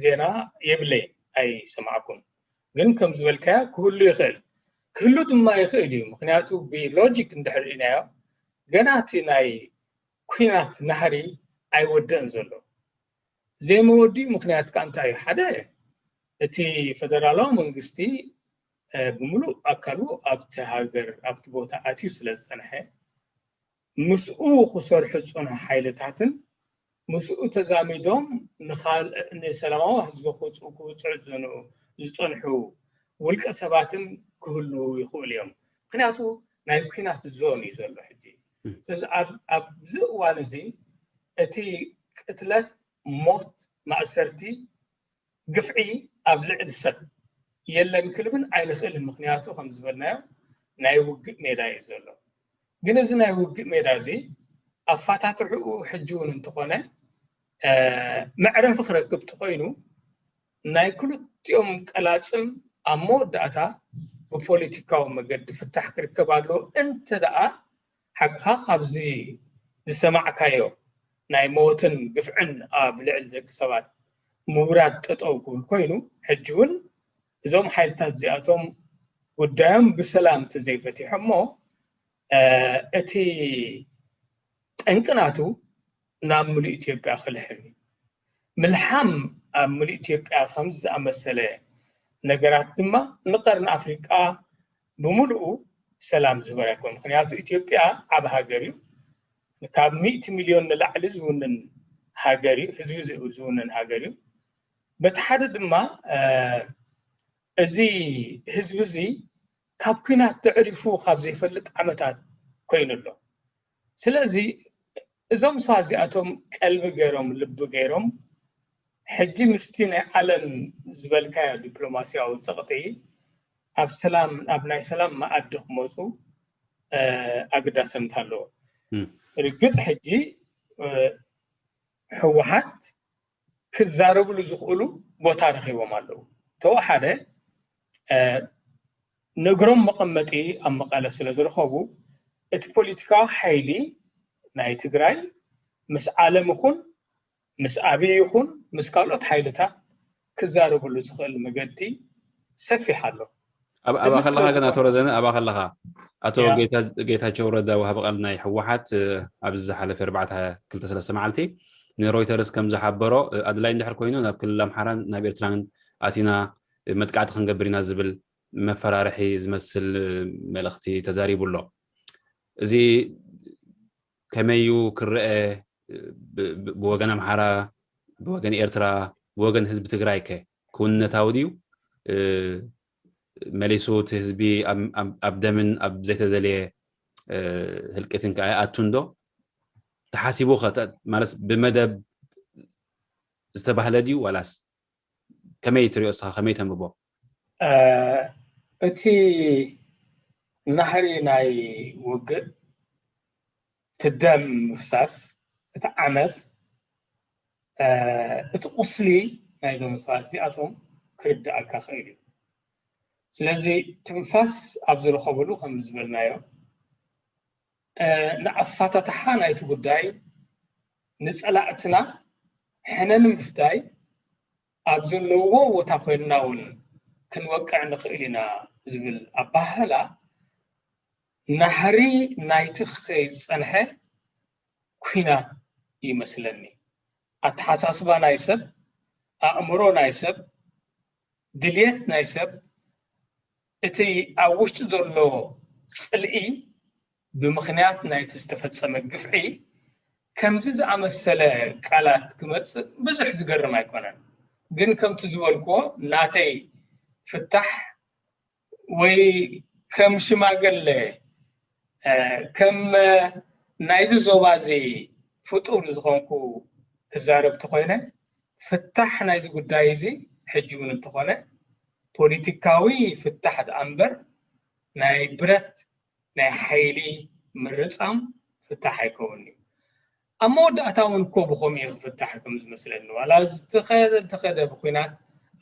ዜና የብለይ ኣይሰማዕኩን ግን ከም ዝበልካያ ክህሉ ይኽእል ክህሉ ድማ ይኽእል እዩ ምክንያቱ ብሎጂክ እንድሕር ኢናዮ ገና እቲ ናይ ኩናት ናህሪ ኣይወደእን ዘሎ ዘይመወዲኡ ምክንያት ከዓ እንታይ እዩ ሓደ እቲ ፈደራላዊ መንግስቲ ብምሉእ ኣካሉ ኣብቲ ሃገር ኣብቲ ቦታ ኣትዩ ስለ ዝፀንሐ ምስኡ ክሰርሑ ዝፀንሑ ሓይልታትን ምስኡ ተዛሚዶም ንሰላማዊ ህዝቢ ክውፅዑ ክውፅዑ ዝፀንሑ ውልቀ ሰባትን ክህልዉ ይኽእሉ እዮም ምክንያቱ ናይ ኩናት ዞን እዩ ዘሎ ሕጂ ስለዚ ኣብዚ እዋን እዚ እቲ ቅትለት ሞት ማእሰርቲ ግፍዒ ኣብ ልዕሊ ሰብ የለን ክልብን ኣይንኽእልን ምክንያቱ ከም ዝበልናዮ ናይ ውግእ ሜዳ እዩ ዘሎ ግን እዚ ናይ ውግእ ሜዳ እዚ ኣፋታትሕኡ ሕጂ እውን እንተኾነ መዕረፊ ክረክብ ተኮይኑ ናይ ክልቲኦም ቀላፅም ኣብ መወዳእታ ብፖለቲካዊ መገዲ ፍታሕ ክርከብ ኣለዎ እንተ ደኣ ሓቅኻ ካብዚ ዝሰማዕካዮ ናይ ሞትን ግፍዕን ኣብ ልዕሊ ደቂ ሰባት ምውራድ ጠጠው ክብል ኮይኑ ሕጂ እውን እዞም ሓይልታት እዚኣቶም ጉዳዮም ብሰላም ተዘይፈቲሖሞ እቲ ጠንቅናቱ ናብ ሙሉእ ኢትዮጵያ ክልሕም እዩ ምልሓም ኣብ ሙሉእ ኢትዮጵያ ከምዚ ዝኣመሰለ ነገራት ድማ ንቀርኒ ኣፍሪቃ ብምሉኡ ሰላም ዝህበር ኣይኮን ምክንያቱ ኢትዮጵያ ዓብ ሃገር እዩ ካብ ሚእቲ ሚልዮን ንላዕሊ ዝውንን ሃገር እዩ ህዝቢ ዝውንን ሃገር እዩ በቲ ሓደ ድማ እዚ ህዝቢ እዚ ካብ ኩናት ተዕሪፉ ካብ ዘይፈልጥ ዓመታት ኮይኑ ኣሎ ስለዚ እዞም ሰባ እዚኣቶም ቀልቢ ገይሮም ልቢ ገይሮም ሕጂ ምስቲ ናይ ዓለም ዝበልካዮ ዲፕሎማስያዊ ፀቕጢ ኣብ ሰላም ኣብ ናይ ሰላም መኣዲ ክመፁ ኣግዳሰምታ ኣለዎ ርግፅ ሕጂ ህወሓት ክዛረብሉ ዝኽእሉ ቦታ ረኺቦም ኣለዉ ተወሓደ ንእግሮም መቐመጢ ኣብ መቐለ ስለ ዝረኸቡ እቲ ፖለቲካዊ ሓይሊ ናይ ትግራይ ምስ ዓለም ይኹን ምስ ኣብይ ይኹን ምስ ካልኦት ሓይልታት ክዛረብሉ ዝኽእል መገዲ ሰፊሕ ኣሎ። ኣብኣ ከለኻ ግን ኣቶ ረዘነ ኣብኣ ከለኻ ኣቶ ጌታቸው ረዳ ወሃቢ ቃል ናይ ህወሓት ኣብዚ ዝሓለፈ ኣርባዕተ ክልተ ሰለስተ መዓልቲ ንሮይተርስ ከም ዝሓበሮ ኣድላይ እንድሕር ኮይኑ ናብ ክልል ኣምሓራን ናብ ኤርትራን ኣቲና መጥቃዕቲ ክንገብር ኢና ዝብል መፈራርሒ ዝመስል መልእኽቲ ተዛሪቡ ኣሎ። እዚ ከመይ እዩ ክረአ? ብወገን ኣምሓራ፣ ብወገን ኤርትራ፣ ብወገን ህዝቢ ትግራይ ከ ክውንነታዊ ድዩ? መሊሱ እቲ ህዝቢ ኣብ ደምን ኣብ ዘይተደለየ ህልቂትን ከ ኣይኣቱን ዶ? ተሓሲቡ ማለት ብመደብ ዝተባህለ ድዩ ዋላስ ከመይ ትሪኦ እስኻ ከመይ ተንብቦ? እቲ ናህሪ ናይ ውግእ፣ እቲ ደም ምፍሳስ፣ እቲ ዓመፅ፣ እቲ ቁስሊ ናይዞም ሰባት እዚኣቶም ክርድኣካ ክእል እዩ። ስለዚ ትንፋስ ኣብ ዝረኸብሉ ከም ዝበልናዮ ንኣፋታትሓ ናይቲ ጉዳይ ንፀላእትና ሕነ ንምፍዳይ ኣብ ዘለውዎ ቦታ ኮይንና እውን ክንወቅዕ ንኽእል ኢና ዝብል ኣባህላ ናህሪ ናይቲ ከይፀንሐ ኲናት ይመስለኒ። ኣተሓሳስባ ናይ ሰብ፣ ኣእምሮ ናይ ሰብ፣ ድልየት ናይ ሰብ፣ እቲ ኣብ ውሽጢ ዘሎ ፅልኢ ብምኽንያት ናይቲ ዝተፈፀመ ግፍዒ ከምዚ ዝኣመሰለ ቃላት ክመፅእ ብዙሕ ዝገርም ኣይኮነን። ግን ከምቲ ዝበልክዎ ናተይ ፍታሕ ወይ ከም ሽማግለ ከም ናይዚ ዞባ እዚ ፍጡር ዝኾንኩ ክዛረብ ተኾይነ ፍታሕ ናይዚ ጉዳይ እዚ ሕጂ እውን እንተኾነ ፖለቲካዊ ፍታሕ ደኣ እምበር ናይ ብረት ናይ ሓይሊ ምርጻም ፍታሕ ኣይከውን እዩ። ኣብ መወዳእታ እውን እኮ ብኸምኡ እዩ ክፍታሕ ከም ዝመስለኒ። ዋላ ዝተኸደ እንተኸደ ብኲናት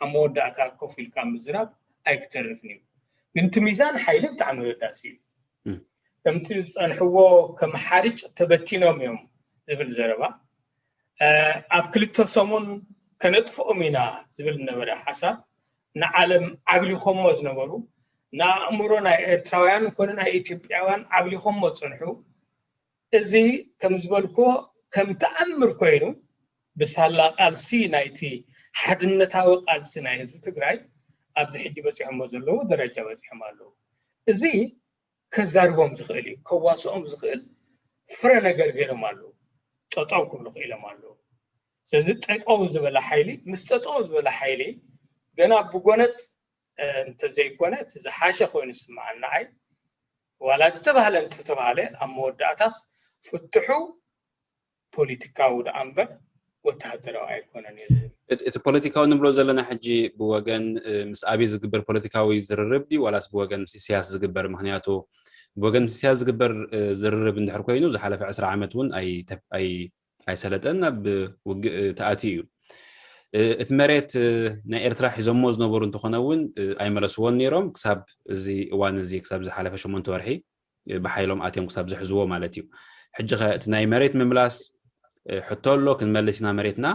ኣብ መወዳእታ ኮፍ ኢልካ ምዝራብ ኣይክተርፍን እዩ። ግን እቲ ሚዛን ሓይሊ ብጣዕሚ ኣገዳሲ እዩ። ከምቲ ዝፀንሕዎ ከም ሓርጭ ተበቲኖም እዮም ዝብል ዘረባ ኣብ ክልተ ሰሙን ከነጥፍኦም ኢና ዝብል ዝነበረ ሓሳብ ንዓለም ዓብሊኾሞ ዝነበሩ ንኣእምሮ ናይ ኤርትራውያን ኮነ ናይ ኢትዮጵያውያን ዓብሊኾሞ ዝፀንሑ እዚ ከም ዝበልክዎ ከም ተኣምር ኮይኑ ብሳላ ቃልሲ ናይቲ ሓድነታዊ ቃልሲ ናይ ህዝቢ ትግራይ ኣብዚ ሕጂ በፂሖሞ ዘለዉ ደረጃ በፂሖም ኣለዉ። እዚ ከዛርቦም ዝኽእል እዩ፣ ከዋስኦም ዝኽእል ፍረ ነገር ገይሮም ኣለዉ፣ ጠጠው ክብሉ ክኢሎም ኣለዉ። ስለዚ ጠጠው ዝበለ ሓይሊ ምስ ጠጠው ዝበለ ሓይሊ ገና ብጎነፅ እንተዘይኮነ እቲ ዝሓሸ ኮይኑ ዝስምዓኒ ንዓይ ዋላ ዝተባህለ እንተተባህለ ኣብ መወዳእታስ ፍትሑ ፖለቲካዊ ደኣ እምበር ወተሃደራዊ ኣይኮነን እዩ ዝብል። እቲ ፖለቲካዊ ንብሎ ዘለና ሕጂ ብወገን ምስ ኣብይ ዝግበር ፖለቲካዊ ዝርርብ ድዩ ዋላስ ብወገን ምስ ኢሳያስ ዝግበር? ምክንያቱ ብወገን ምስ ኢሳያስ ዝግበር ዝርርብ እንድሕር ኮይኑ ዝሓለፈ ዕስራ ዓመት እውን ኣይሰለጠን ናብ ውግእ ተኣትዩ እዩ። እቲ መሬት ናይ ኤርትራ ሒዞሞ ዝነበሩ እንተኾነ እውን ኣይመለስዎን ነይሮም ክሳብ እዚ እዋን እዚ ክሳብ ዝሓለፈ ሸሞንተ ወርሒ ብሓይሎም ኣትዮም ክሳብ ዝሕዝዎ ማለት እዩ። ሕጂ ኸ እቲ ናይ መሬት ምምላስ ሕቶ ኣሎ፣ ክንመልስ ኢና መሬትና።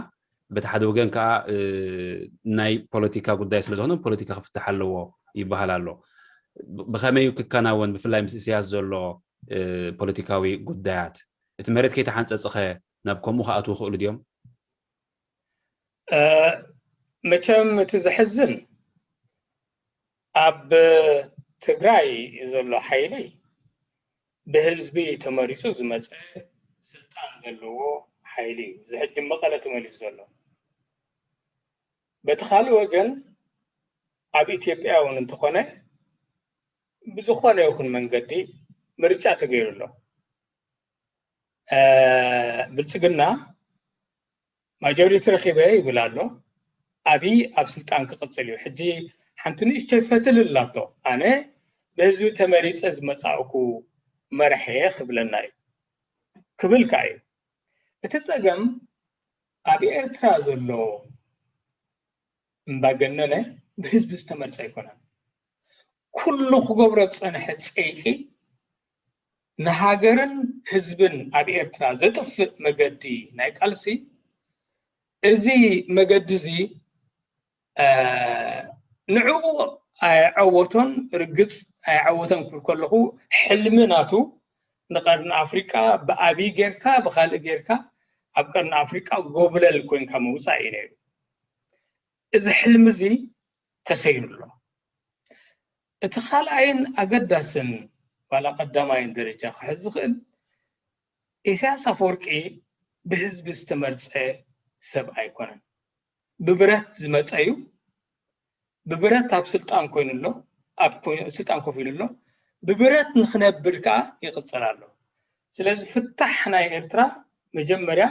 በቲ ሓደ ወገን ከዓ ናይ ፖለቲካ ጉዳይ ስለ ዝኾነ ፖለቲካ ክፍታሕ ኣለዎ ይበሃል ኣሎ። ብኸመይ እዩ ክከናወን? ብፍላይ ምስ ኢሳያስ ዘሎ ፖለቲካዊ ጉዳያት እቲ መሬት ከይተሓንፀፅኸ ናብ ከምኡ ክኣትዉ ክእሉ ድዮም? መቸም እቲ ዘሕዝን ኣብ ትግራይ ዘሎ ሓይሊ ብህዝቢ ተመሪፁ ዝመፀ ስልጣን ዘለዎ ሓይሊ እዩ። እዚ ሕጂ መቐለ ተመሊሱ ዘሎ። በቲ ካልእ ወገን ኣብ ኢትዮጵያ እውን እንተኾነ ብዝኾነ ይኹን መንገዲ ምርጫ ተገይሩ ኣሎ። ብልፅግና ማጆሪቲ ረኺበ ይብል ኣሎ። ኣብይ ኣብ ስልጣን ክቕፅል እዩ። ሕጂ ሓንቲ ንእሽተይ ፈትል ኣላቶ። ኣነ ብህዝቢ ተመሪፀ ዝመፃእኩ መራሒ እየ ክብለና እዩ ክብል ከዓ እዩ። እቲ ፀገም ኣብ ኤርትራ ዘሎ እምባገነነ ብህዝቢ ዝተመርፀ ኣይኮነን። ኩሉ ክገብሮ ዝፀንሐ ፀይቂ ንሃገርን ህዝብን ኣብ ኤርትራ ዘጥፍእ መገዲ ናይ ቃልሲ፣ እዚ መገዲ እዚ ንዕኡ ኣይዓወቶን፣ ርግጽ ኣይዓወተን ክብል ከለኹ፣ ሕልሚ ናቱ ንቀርኒ ኣፍሪቃ ብኣብይ ጌርካ ብካልእ ጌርካ ኣብ ቀርኒ ኣፍሪቃ ጎብለል ኮይንካ ምውፃእ እዩ ነይሩ። እዚ ሕልሚ እዚ ተሰይሩ ኣሎ። እቲ ካልኣይን ኣገዳስን ዋላ ቀዳማይን ደረጃ ክሕዝ ዝኽእል፣ ኢሳያስ ኣፈወርቂ ብህዝቢ ዝተመርጸ ሰብ ኣይኮነን። ብብረት ዝመጸ እዩ። ብብረት ኣብ ስልጣን ኮይኑ ኣሎ፣ ኣብ ስልጣን ኮፍ ኢሉ ኣሎ። ብብረት ንክነብር ከዓ ይቕጽል ኣሎ። ስለዚ ፍታሕ ናይ ኤርትራ መጀመርያ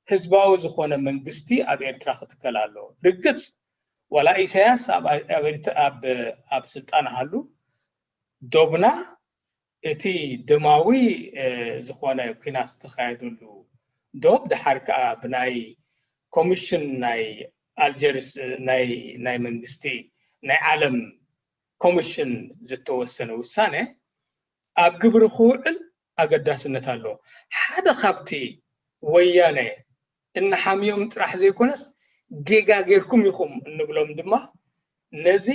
ህዝባዊ ዝኾነ መንግስቲ ኣብ ኤርትራ ክትከል ኣለዎ። ርግጽ ዋላ ኢሳያስ ኣብ ስልጣን ሃሉ፣ ዶብና እቲ ደማዊ ዝኾነ ኲናት ዝተኻየደሉ ዶብ፣ ድሓር ከዓ ብናይ ኮሚሽን ናይ ኣልጀርስ ናይ መንግስቲ ናይ ዓለም ኮሚሽን ዝተወሰነ ውሳነ ኣብ ግብሪ ክውዕል ኣገዳስነት ኣለዎ። ሓደ ካብቲ ወያነ እንሓምዮም ጥራሕ ዘይኮነስ፣ ጌጋ ጌርኩም ኢኹም እንብሎም ድማ ነዚ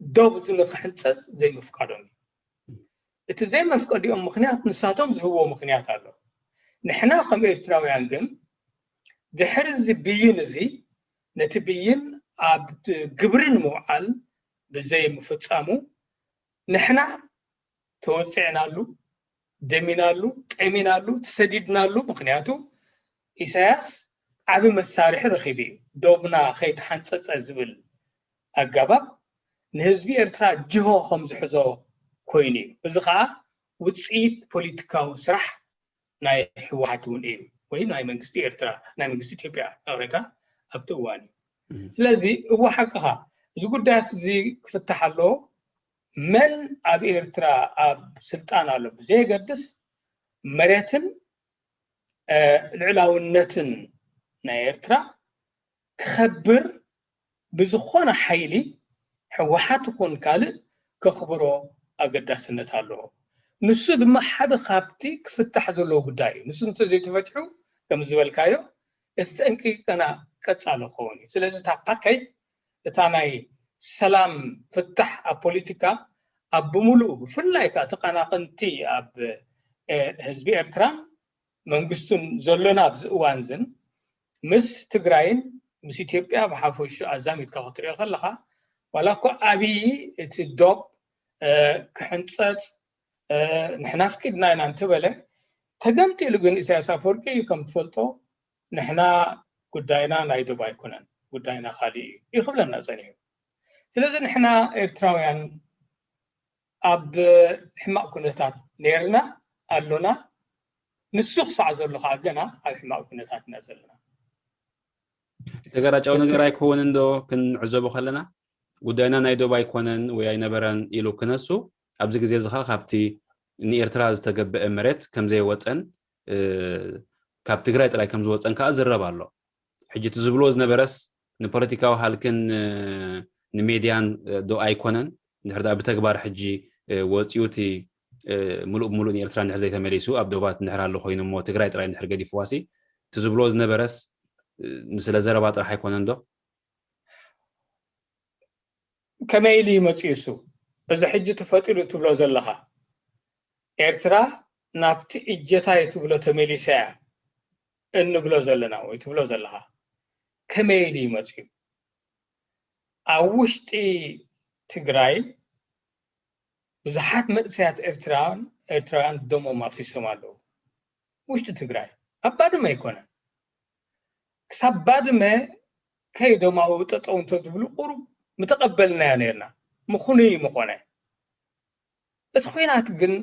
ዶብ እዚ ንክሕንፀፅ ዘይምፍቃዶም እዩ። እቲ ዘይመፍቀዲኦም ምክንያት ንሳቶም ዝህብዎ ምክንያት ኣሎ። ንሕና ከም ኤርትራውያን ግን ድሕሪ እዚ ብይን እዚ፣ ነቲ ብይን ኣብ ግብሪ ንምውዓል ብዘይምፍፃሙ፣ ንሕና ተወፂዕናሉ፣ ደሚናሉ፣ ጠሚናሉ፣ ተሰዲድናሉ። ምክንያቱ ኢሳያስ ዓቢ መሳርሒ ረኺቡ እዩ። ዶብና ከይተሓንፀፀ ዝብል ኣገባብ ንህዝቢ ኤርትራ ጅሆ ከም ዝሕዞ ኮይኑ እዩ። እዚ ከዓ ውፅኢት ፖለቲካዊ ስራሕ ናይ ህወሓት እውን እዩ፣ ወይ ናይ መንግስቲ ኤርትራ፣ ናይ መንግስቲ ኢትዮጵያ ቅሬታ ኣብቲ እዋን እዩ። ስለዚ እወ፣ ሓቅኻ፣ እዚ ጉዳያት እዚ ክፍታሕ ኣለዎ። መን ኣብ ኤርትራ ኣብ ስልጣን ኣሎ ብዘየገድስ፣ መሬትን ልዕላውነትን ናይ ኤርትራ ክኸብር ብዝኾነ ሓይሊ፣ ህወሓት ይኹን ካልእ፣ ከኽብሮ ኣገዳስነት ኣለዎ። ንሱ ድማ ሓደ ካብቲ ክፍታሕ ዘለዎ ጉዳይ እዩ። ንሱ እንተዘይተፈትሑ፣ ከም ዝበልካዮ፣ እቲ ጠንቂ ገና ቀጻሊ ክኸውን እዩ። ስለዚ እታ ፓኬጅ፣ እታ ናይ ሰላም ፍታሕ ኣብ ፖለቲካ ኣብ ብምሉኡ፣ ብፍላይ ከዓ ተቐናቐንቲ ኣብ ህዝቢ ኤርትራን መንግስቱን ዘሎና ኣብዚ እዋን ዝን፣ ምስ ትግራይን ምስ ኢትዮጵያ ብሓፈሹ ኣዛሚድካ ክትሪኦ ከለኻ፣ ዋላ እኮ ኣብይ እቲ ዶብ ክሕንፀፅ ንሕና ኣፍቂድና ኢና እንተበለ፣ ተገምጢሉ ግን ኢሳያስ ኣፈወርቂ እዩ ከም ትፈልጦ፣ ንሕና ጉዳይና ናይ ዶብ ኣይኮነን፣ ጉዳይና ካሊእ እዩ እዩ ክብለና ፀኒሑ። ስለዚ ንሕና ኤርትራውያን ኣብ ሕማቕ ኩነታት ነይርና ኣሎና። ንሱ ክሳዕ ዘሎ ከዓ ገና ኣብ ሕማቕ ኩነታት ኢና ዘለና። ተገራጫዊ ነገር ኣይከውንን ዶ ክንዕዘቦ ከለና፣ ጉዳይና ናይ ዶብ ኣይኮነን ወይ ኣይነበረን ኢሉ ክነሱ፣ ኣብዚ ግዜ እዚ ከዓ ካብቲ ንኤርትራ ዝተገበአ መሬት ከም ዘይወፀን፣ ካብ ትግራይ ጥራይ ከም ዝወፀን ከዓ ዝረብ ኣሎ። ሕጂ እቲ ዝብሎ ዝነበረስ ንፖለቲካዊ ሃልክን ንሜድያን ዶ ኣይኮነን? እንድሕር ደኣ ብተግባር ሕጂ ወፂኡ እቲ ምሉእ ብምሉእ ንኤርትራ እንድሕር ዘይተመሊሱ፣ ኣብ ዶባት እንድሕር ኣሎ ኮይኑ እሞ ትግራይ ጥራይ እንድሕር ገዲፍዋሲ፣ እቲ ዝብሎ ዝነበረስ ንስለ ዘረባ ጥራሕ ኣይኮነን ዶ? ከመይ ኢሉ እዩ መፂኡ እሱ? እዚ ሕጂ ተፈጢሩ ትብሎ ዘለኻ፣ ኤርትራ ናብቲ እጀታይ ትብሎ ተመሊሳ እያ እንብሎ ዘለና ወይ ትብሎ ዘለኻ፣ ከመይ ኢሉ እዩ መፂኡ? ኣብ ውሽጢ ትግራይ ብዙሓት መንእሰያት ኤርትራውያን፣ ኤርትራውያን ደሞም ኣፍሲሶም ኣለዉ። ውሽጢ ትግራይ፣ ኣብ ባድመ ኣይኮነን። ክሳብ ባድመ ከይዶም ኣብኡ ጠጠው እንተዝብሉ ቁሩብ ምተቐበልናዮ ነይርና። ምኽኑይ ምኾነ። እቲ ኲናት ግን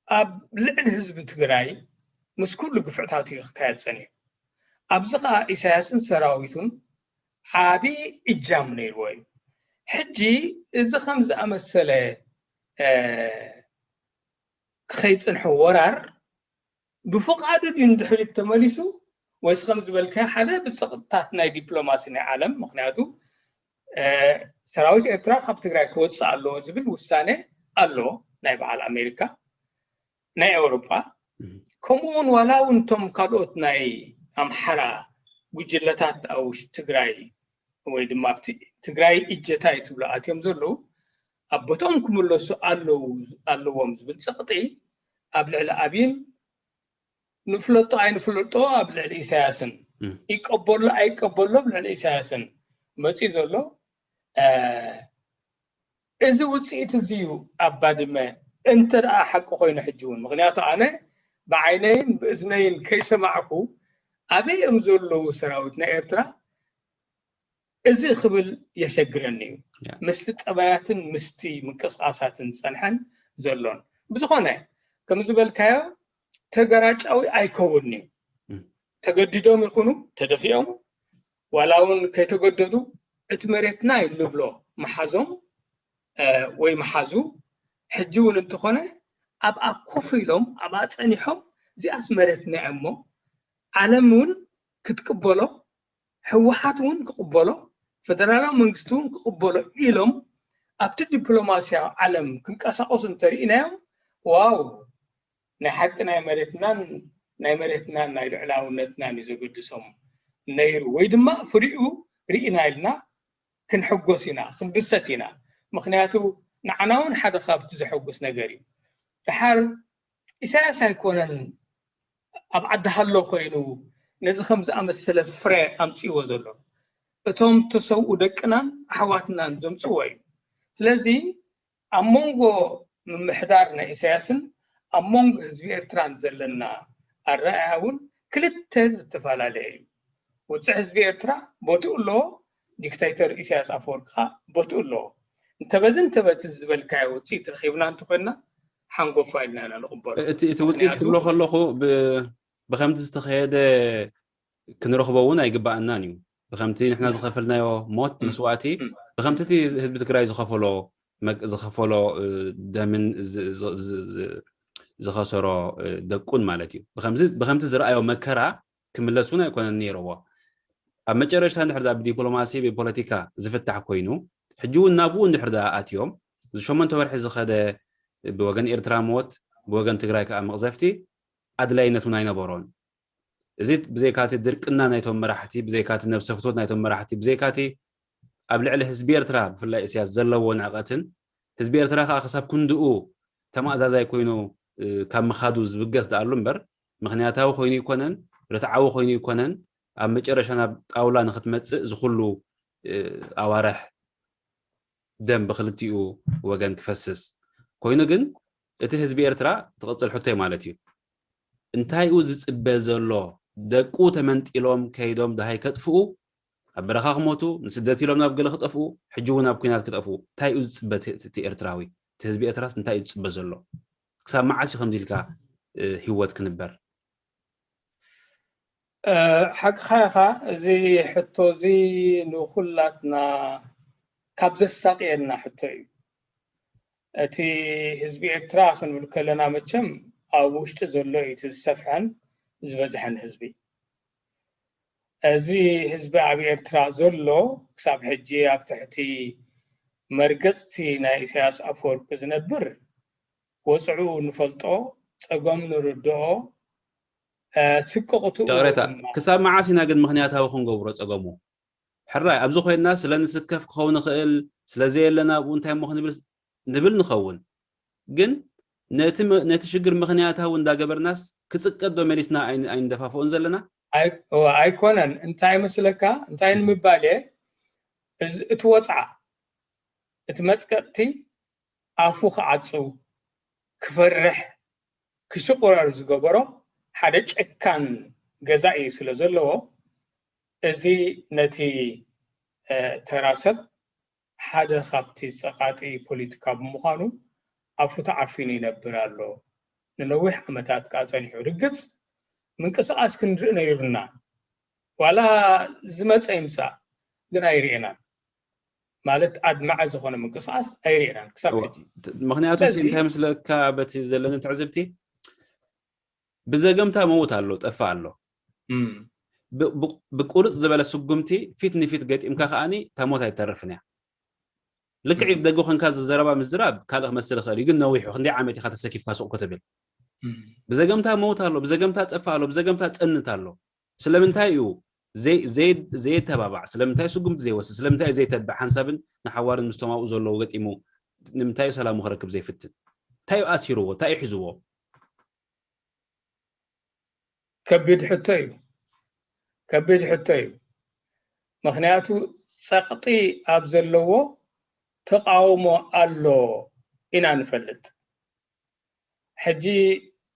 ኣብ ልዕሊ ህዝቢ ትግራይ ምስ ኩሉ ግፍዕታቱ እዩ ክካየድ ጸኒሑ። ኣብዚ ኸኣ ኢሳያስን ሰራዊቱን ዓቢ እጃም ነይርዎ እዩ። ሕጂ እዚ ከም ዝኣመሰለ፣ እ፣ ክኸይጽንሑ ወራር ብፍቓዱ ድዩ ንድሕሪት ተመሊሱ፣ ወይስ ከም ዝበልካዮ ሓደ ብጸቕጥታት ናይ ዲፕሎማሲ ናይ ዓለም፣ ምኽንያቱ፣ እ፣ ሰራዊት ኤርትራ ካብ ትግራይ ክወጽእ ኣለዎ ዝብል ውሳኔ ኣሎ። ናይ በዓል ኣሜሪካ፣ ናይ ኤውሮጳ፣ ከምኡ እውን ዋላ እውን እቶም ካልኦት ናይ ኣምሓራ ጉጅለታት ኣብ ውሽጢ ትግራይ ወይ ድማ ኣብቲ ትግራይ እጀታ እዩ ትብሎ ኣትዮም ዘለዉ ኣብ ቦትኦም ክምለሱ ኣለዉ ኣለዎም ዝብል ፀቕጢ ኣብ ልዕሊ ኣብይን ንፍለጦ ኣይንፍለጦ ኣብ ልዕሊ ኢሳያስን ይቀበሎ ኣይቀበሎ ኣብ ልዕሊ ኢሳያስን መፅኡ ዘሎ እዚ ውፅኢት እዚ እዩ ኣብ ባድመ እንተ ደኣ ሓቂ ኮይኑ ሕጂ እውን ምክንያቱ ኣነ ብዓይነይን ብእዝነይን ከይሰማዕኩ ኣበይ እዮም ዘለዉ ሰራዊት ናይ ኤርትራ እዚ ክብል የሸግረኒ እዩ ምስቲ ጠባያትን ምስቲ ምንቅስቃሳትን ዝፀንሐን ዘሎን ብዝኾነ ከም ዝበልካዮ ተገራጫዊ ኣይከውን እዩ ተገዲዶም ይኹኑ ተደፊኦም ዋላ እውን ከይተገደዱ እቲ መሬትና እዩ ንብሎ መሓዞም ወይ መሓዙ ሕጂ እውን እንተኾነ ኣብኣ ኮፍ ኢሎም ኣብኣ ፀኒሖም እዚኣስ መሬትና እሞ ዓለም እውን ክትቅበሎ ህወሓት እውን ክቕበሎ ፈደራላዊ መንግስቲ እውን ክቕበሎ ኢሎም ኣብቲ ዲፕሎማስያዊ ዓለም ክንቀሳቀሱ እንተርኢናዮም ዋው ናይ ሓቂ ናይ መሬትናን ናይ መሬትናን ናይ ልዕላውነትናን እዩ ዘገድሶም ነይሩ ወይ ድማ ፍሪኡ ርኢና ኢልና ክንሕጎስ ኢና ክንድሰት ኢና ምክንያቱ ንዓና እውን ሓደ ካብቲ ዘሐጉስ ነገር እዩ ድሓር ኢሳያስ ኣይኮነን ኣብ ዓዲ ሃሎ ኮይኑ ነዚ ከም ዝኣመሰለ ፍረ ኣምፅእዎ ዘሎ እቶም ተሰውኡ ደቅናን ኣሕዋትናን ዘምፅዎ እዩ ስለዚ ኣብ መንጎ ምምሕዳር ናይ ኢሳያስን ኣብ መንጎ ህዝቢ ኤርትራን ዘለና ኣረኣያ እውን ክልተ ዝተፈላለየ እዩ ውፅዕ ህዝቢ ኤርትራ ቦትኡ ኣለዎ ዲክታተር ኢሳያስ ኣፈወርቂ ከዓ ቦትኡ ኣለዎ እንተበዚ እንተበቲ ዝበልካዮ ውፅኢት ረኪብና እንተኮይንና ሓንጎፋ ኢልና ኢና ንቕበሎ እቲ ውፅኢት ክብሎ ከለኹ ብከምቲ ዝተኸየደ ክንረኽቦ እውን ኣይግባኣናን እዩ ብከምቲ ንሕና ዝኸፈልናዮ ሞት መስዋእቲ ብከምቲ እቲ ህዝቢ ትግራይ ዝኸፈሎ ዝኸፈሎ ደምን ዝኸሰሮ ደቁን ማለት እዩ ብከምቲ ዝረኣዮ መከራ ክምለስ እውን ኣይኮነን ነይርዎ ኣብ መጨረሽታ እንድሕር ብዲፕሎማሲ ብፖለቲካ ዝፍታሕ ኮይኑ ሕጂ እውን ናብኡ እንድሕር ኣትዮም ዝሸመንተ ወርሒ ዝኸደ ብወገን ኤርትራ ሞት ብወገን ትግራይ ከዓ መቕዘፍቲ ኣድላይነት እውን ኣይነበሮን እዚ ብዘይካቲ ድርቅና ናይቶም መራሕቲ ብዘይካቲ ነብሰፍቶት ናይቶም መራሕቲ ብዘይካቲ ኣብ ልዕሊ ህዝቢ ኤርትራ ብፍላይ እስያስ ዘለዎ ንዕቐትን ህዝቢ ኤርትራ ከዓ ክሳብ ክንድኡ ተማእዛዛይ ኮይኑ ካብ ምኻዱ ዝብገስ ደኣሉ እምበር ምክንያታዊ ኮይኑ ይኮነን ርትዓዊ ኮይኑ ይኮነን ኣብ መጨረሻ ናብ ጣውላ ንክትመፅእ ዝኩሉ ኣዋርሕ ደም ብክልቲኡ ወገን ክፈስስ ኮይኑ ግን እቲ ህዝቢ ኤርትራ ትቕፅል ሕቶይ ማለት እዩ እንታይ ኡ ዝፅበ ዘሎ ደቁ ተመንጢሎም ከይዶም ደሃይ ከጥፍኡ ኣብ በረኻ ክሞቱ ንስደት ኢሎም ናብ ገለ ክጠፍኡ ሕጂ እውን ኣብ ኩናት ክጠፍኡ እንታይ ዩ ዝፅበ እቲ ኤርትራዊ እቲ ህዝቢ ኤርትራስ እንታይ ዩ ዝፅበ ዘሎ ክሳብ መዓስ ዩ ከምዚ ኢልካ ህወት ክንበር ሓቅኻ ኢኻ እዚ ሕቶ እዚ ንኩላትና ካብ ዘሳቅየና ሕቶ እዩ እቲ ህዝቢ ኤርትራ ክንብል ከለና መቸም ኣብ ውሽጢ ዘሎ እዩ እቲ ዝሰፍሐን ዝበዝሐን ህዝቢ እዚ ህዝቢ ኣብ ኤርትራ ዘሎ ክሳብ ሕጂ ኣብ ትሕቲ መርገፅቲ ናይ ኢሳያስ ኣፈወርቂ ዝነብር ወፅዑ ንፈልጦ ፀገም ንርድኦ ስቅቕትኡ ይቕሬታ ክሳብ መዓስ ኢና ግን ምክንያታዊ ክንገብሮ ፀገሙ ሕራይ ኣብዚ ኮይንና ስለ ንስከፍ ክኸውን ይኽእል ስለዘየለና ኣብኡ እንታይ ሞ ክንብል ንብል ንኸውን ግን ነቲ ሽግር ምኽንያታዊ እንዳገበርናስ ክፅቀጥ ዶ መሊስና ኣይንደፋፍኦን ዘለና ኣይኮነን እንታይ መስለካ እንታይ ንምባል እየ እቲ ወፅዓ እቲ መፅቀጥቲ ኣፉ ክዓፅው ክፈርሕ ክሽቑረር ዝገበሮ ሓደ ጨካን ገዛኢ ስለ ዘለዎ እዚ ነቲ ተራ ሰብ ሓደ ካብቲ ፀቓጢ ፖለቲካ ብምዃኑ ኣፉ ተዓፊኑ ይነብር ኣሎ። ንነዊሕ ዓመታት ከዓ ፀኒሑ። ርግፅ ምንቅስቓስ ክንርኢ ነይሩና። ዋላ ዝመፀ ይምፃእ ግን ኣይርኤናን። ማለት ኣድማዒ ዝኾነ ምንቅስቓስ ኣይርኤናን ክሳብ ሕጂ። ምኽንያቱ እንታይ ምስለካ በቲ ዘለኒ ትዕዝብቲ ብዘገምታ መውት ኣሎ፣ ጠፍእ ኣሎ። ብቁርፅ ዝበለ ስጉምቲ ፊት ንፊት ገጢምካ ከዓኒ እታ ሞት ኣይተርፍን እያ። ልክዕ እዩ። ደገ ኮንካ ዘረባ ምዝራብ ካልእ ክመስል ይኽእል እዩ፣ ግን ነዊሑ ክንደይ ዓመት ኢኻ ተሰኪፍካ ሱቕ ክትብል? ብዘገምታ መውት ኣሎ፣ ብዘገምታ ጠፋ ኣሎ፣ ብዘገምታ ጸንት ኣሎ። ስለምንታይ እዩ ዘይ- ዘይ- ዘየተባባዕ? ስለምንታይ ስጉምቲ ዘይወስድ? ስለምንታይ እዩ ዘይተብዕ? ሓንሳብን ንሓዋርን ምስቶም ኣብኡ ዘለዉ ገጢሙ ንምንታይ እዩ ሰላሙ ክረክብ ዘይፍትን? እንታይ እዩ ኣሲርዎ? እንታይ እዩ ሒዝዎ? ከቢድ ሕቶ እዩ። ከቢድ ሕቶ እዩ። ምኽንያቱ ጸቕጢ ኣብ ዘለዎ ተቃውሞ ኣሎ ኢና ንፈልጥ። ሕጂ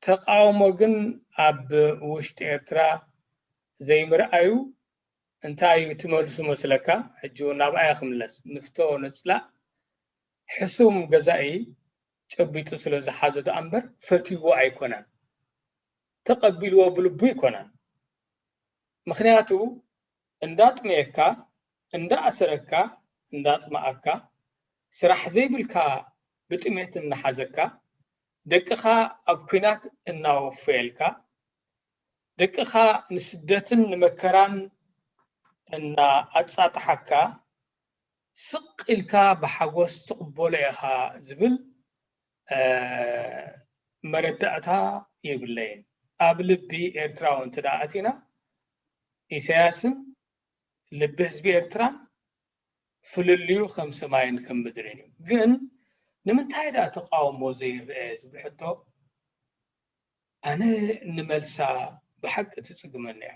ተቃውሞ ግን ኣብ ውሽጢ ኤርትራ ዘይምርኣዩ እንታይ እዩ ትመልሱ መስለካ? ሕጂ እውን ናብኣያ ክምለስ። ንፍቶ ንጽላእ ሕሱም ገዛኢ ጨቢጡ ስለ ዝሓዞ ደኣ እምበር ፈትይዎ ኣይኮነን። ተቐቢልዎ ብልቡ ኣይኮነን። ምኽንያቱ እንዳጥመየካ፣ እንዳኣሰረካ፣ እንዳጽመኣካ፣ ስራሕ ዘይብልካ ብጥሜት እናሓዘካ፣ ደቅኻ ኣብ ኲናት እናወፈየልካ፣ ደቅኻ ንስደትን ንመከራን እናኣጻጥሓካ፣ ስቕ ኢልካ ብሓጎስ ትቕበሎ ኢኻ ዝብል መረዳእታ የብለይን። ኣብ ልቢ ኤርትራዊ እንተ ደኣ ኣቲና፣ ኢሳያስን ልቢ ህዝቢ ኤርትራን ፍልልዩ ከም ሰማይን ከም ምድርን እዩ። ግን ንምንታይ ደኣ ተቃውሞ ዘይረአ ዝብል ሕቶ ኣነ ንመልሳ ብሓቂ ትጽግመኒ እያ።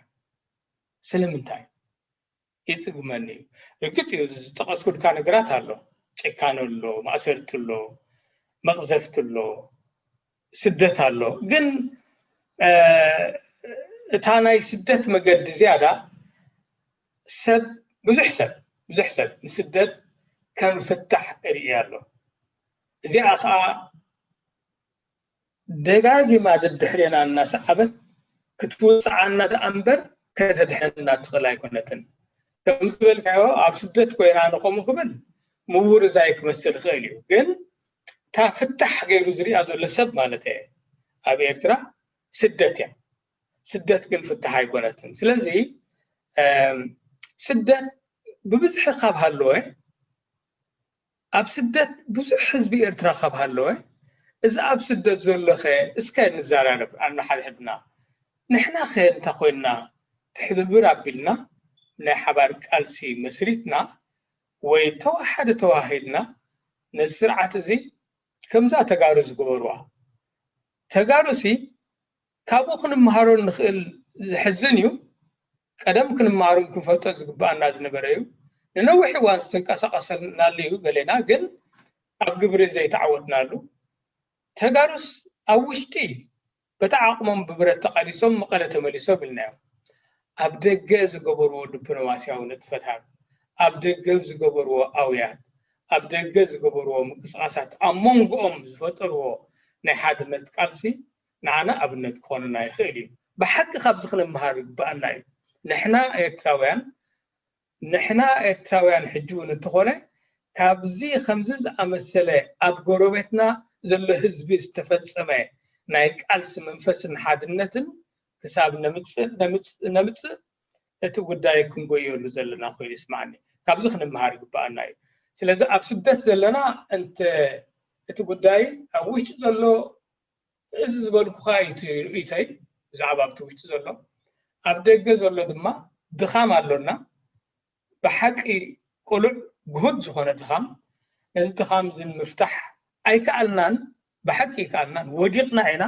ስለምንታይ? ይጽግመኒ እዩ። ርግጽ እዩ፣ ዝጠቐስኩልካ ነገራት ኣሎ። ጭካነ ኣሎ፣ ማእሰርቲ ኣሎ፣ መቕዘፍቲ ኣሎ፣ ስደት ኣሎ። ግን እታ ናይ ስደት መገዲ ዝያዳ ሰብ፣ ብዙሕ ሰብ፣ ብዙሕ ሰብ ንስደት ከም ፍታሕ ርእያ ኣሎ። እዚኣ ኸዓ ደጋጊማ ደድሕሬና እናሰዓበት ክትውፅዓና ደኣ እምበር ከተድሕነና ትኽእል ኣይኮነትን። ከም ዝበልካዮ ኣብ ስደት ኮይና ንኸምኡ ክብል ምውርዛይ ክመስል ይኽእል እዩ፣ ግን እታ ፍታሕ ገይሩ ዝሪኣ ዘሎ ሰብ ማለት እየ። ኣብ ኤርትራ ስደት እያ። ስደት ግን ፍታሕ ኣይኮነትን። ስለዚ ስደት ብብዝሒ ካብ ሃለወ ኣብ ስደት ብዙሕ ህዝቢ ኤርትራ ካብ ሃለወ፣ እዚ ኣብ ስደት ዘሎ ኸ እስከ ንዘራረብ ኣንሓድሕድና። ንሕና ኸ እንተ ኮይንና ትሕብብር ኣቢልና ናይ ሓባር ቃልሲ መስሪትና ወይ ተዋሓደ ተዋሂድና ነዚ ስርዓት እዚ ከምዛ ተጋሩ ዝገበርዋ ተጋሩ ሲ ካብኡ ክንመሃሮ ንኽእል። ዝሕዝን እዩ። ቀደም ክንመሃሮን ክንፈልጦ ዝግብኣና ዝነበረ እዩ። ንነዊሕ እዋን ዝተንቀሳቐሰናሉ እዩ። ገሌና ግን ኣብ ግብሪ ዘይተዓወትናሉ። ተጋሩስ ኣብ ውሽጢ በቲ ዓቕሞም ብብረት ተቓሊሶም መቐለ ተመሊሶም ኢልናዮም። ኣብ ደገ ዝገበርዎ ዲፕሎማስያዊ ንጥፈታት፣ ኣብ ደገ ዝገበርዎ ኣውያት፣ ኣብ ደገ ዝገበርዎ ምንቅስቓሳት ኣብ መንጎኦም ዝፈጠርዎ ናይ ሓድነት ቃልሲ ንዓና ኣብነት ክኾነና ይኽእል እዩ። ብሓቂ ካብዚ ክንመሃር ይግብኣና እዩ። ንሕና ኤርትራውያን ንሕና ኤርትራውያን ሕጂ እውን እንተኾነ ካብዚ ከምዚ ዝኣመሰለ ኣብ ጎረቤትና ዘሎ ህዝቢ ዝተፈጸመ ናይ ቃልሲ መንፈስን ሓድነትን ክሳብ ነምጽእ ነምጽእ ነምጽእ እቲ ጉዳይ ክንጎየሉ ዘለና ኮይኑ ይስማዓኒ። ካብዚ ክንመሃር ይግብኣና እዩ። ስለዚ ኣብ ስደት ዘለና እንተ እቲ ጉዳይ ኣብ ውሽጢ ዘሎ እዚ ዝበልኩኻ እዩ እቲ ርእይቶይ ብዛዕባ ኣብቲ ውሽጢ ዘሎ። ኣብ ደገ ዘሎ ድማ ድኻም ኣሎና። ብሓቂ ቅሉዕ ግሁድ ዝኾነ ድኻም። ነዚ ድኻም እዚ ንምፍታሕ ኣይከኣልናን፣ ብሓቂ ኣይከኣልናን፣ ወዲቕና ኢና።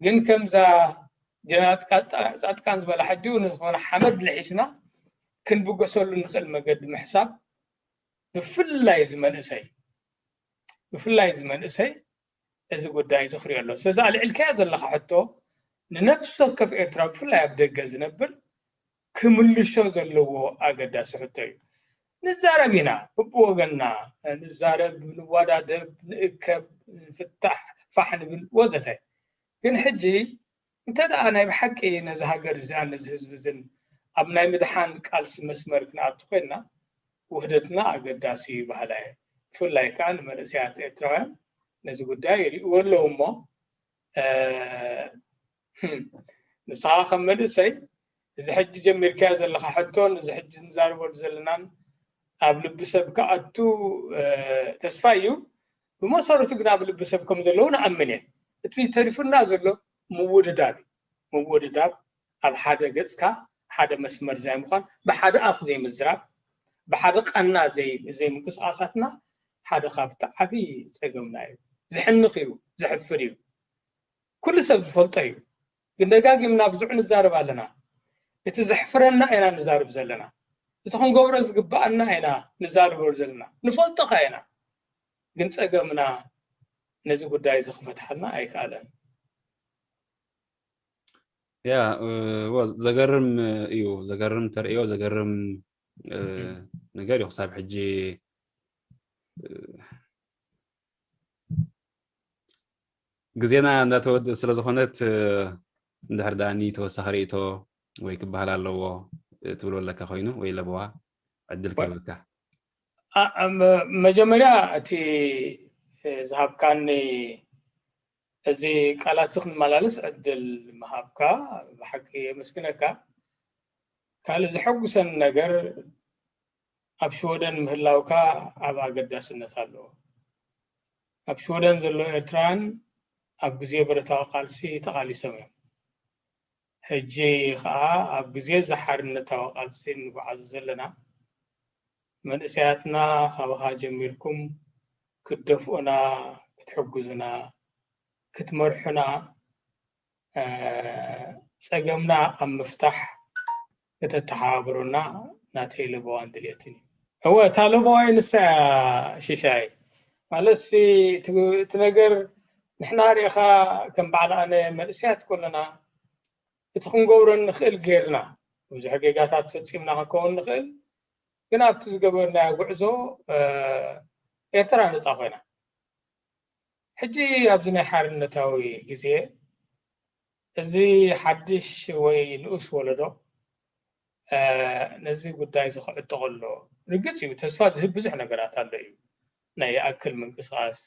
ግን ከምዛ ጀነራል ጻድቃን ዝበላ ሕጂ እውን ዝኾነ ሓመድ ልሒስና ክንብገሰሉ ንኽእል መገዲ ምሕሳብ ብፍላይ እዚ መንእሰይ ብፍላይ እዚ መንእሰይ እዚ ጉዳይ እዚ ክሪኦ ኣሎ። ስለዚ ኣልዒልካዮ ዘለኻ ሕቶ ንነፍሲ ወከፍ ኤርትራዊ ብፍላይ ኣብ ደገ ዝነብር ክምልሾ ዘለዎ ኣገዳሲ ሕቶ እዩ። ንዛረብ ኢና፣ ብብወገንና ንዛረብ፣ ንወዳደብ፣ ንእከብ፣ ንፍታሕ፣ ፋሕ ንብል ወዘተ። ግን ሕጂ እንተ ደኣ ናይ ብሓቂ ነዚ ሃገር እዚኣን ነዚ ህዝቢ እዝን ኣብ ናይ ምድሓን ቃልሲ መስመር ክንኣቱ ኮይንና ውህደትና ኣገዳሲ እዩ በሃላይ እየ። ብፍላይ ከኣ ንመንእሰያት ኤርትራውያን ነዚ ጉዳይ ይርእይዎ ኣለዉ እሞ ንስኻ ከም መንእሰይ እዚ ሕጂ ጀሚርካዮ ዘለኻ ሕቶን እዚ ሕጂ ንዛረበሉ ዘለናን ኣብ ልቢ ሰብ ክኣቱ ተስፋ እዩ። ብመሰረቱ ግን ኣብ ልቢ ሰብ ከም ዘለዉ ንኣምን እየ። እቲ ተሪፉና ዘሎ ምውድዳብ እዩ። ምውድዳብ፣ ኣብ ሓደ ገጽካ ሓደ መስመር ዘይምዃን፣ ብሓደ ኣፍ ዘይምዝራብ፣ ብሓደ ቃና ዘይምንቅስቃሳትና ሓደ ካብቲ ዓብዪ ጸገምና እዩ። ዝሕንኽ እዩ፣ ዘሕፍር እዩ። ኩሉ ሰብ ዝፈልጦ እዩ። ግን ደጋጊምና ብዙሕ ንዛረብ ኣለና። እቲ ዘሕፍረና ኢና ንዛረብ ዘለና። እቲ ክንገብሮ ዝግባኣና ኢና ንዛረበሉ ዘለና። ንፈልጦ ከ ኢና። ግን ጸገምና ነዚ ጉዳይ እዚ ክፈትሓልና ኣይከኣለን። ያ ዘገርም እዩ። ዘገርም ተርእዮ፣ ዘገርም ነገር እዩ። ክሳብ ሕጂ ግዜና እንዳተወድእ ስለ ዝኾነት፣ እንድሕር ደኣኒ ተወሳኺ ርእይቶ ወይ ክበሃል ኣለዎ ትብሎ ኣለካ ኮይኑ ወይ ለበዋ ዕድል ክህበካ። መጀመርያ እቲ ዝሃብካኒ እዚ ቃላት ክንመላለስ ዕድል ምሃብካ ብሓቂ የመስግነካ። ካልእ ዘሐጉሰኒ ነገር ኣብ ሽወደን ምህላውካ ኣብ ኣገዳስነት ኣለዎ። ኣብ ሽወደን ዘለዉ ኤርትራውያን ኣብ ግዜ ብረታዊ ቃልሲ ተቓሊሶም እዮም። ሕጂ ኸኣ ኣብ ግዜ እዚ ሓርነታዊ ቃልሲ እንጓዓዞ ዘለና መንእሰያትና ካባኻ ጀሚርኩም ክትደፍኡና፣ ክትሕግዙና፣ ክትመርሑና፣ ጸገምና ኣብ ምፍታሕ ከተተሓባብሩና ናተይ ለበዋን ድልየትን እዩ። እወ፣ እታ ለበዋይ ንሳ እያ ሽሻይ። ማለት እቲ ነገር ንሕና ርኢኻ ከም በዓል ኣነ መንእሰያት ከለና እቲ ክንገብሮ እንኽእል ጌርና ብዙሕ ጌጋታት ፈጺምና ክንከውን ንኽእል፣ ግን ኣብቲ ዝገበርናዮ ጉዕዞ ኤርትራ ነጻ ኮይና። ሕጂ ኣብዚ ናይ ሓርነታዊ ግዜ እዚ ሓድሽ ወይ ንኡስ ወለዶ ነዚ ጉዳይ እዚ ክዕጥቕ ኣሎ። ርግጽ እዩ፣ ተስፋ ዝህብ ብዙሕ ነገራት ኣሎ እዩ። ናይ ይኣክል ምንቅስቓስ፣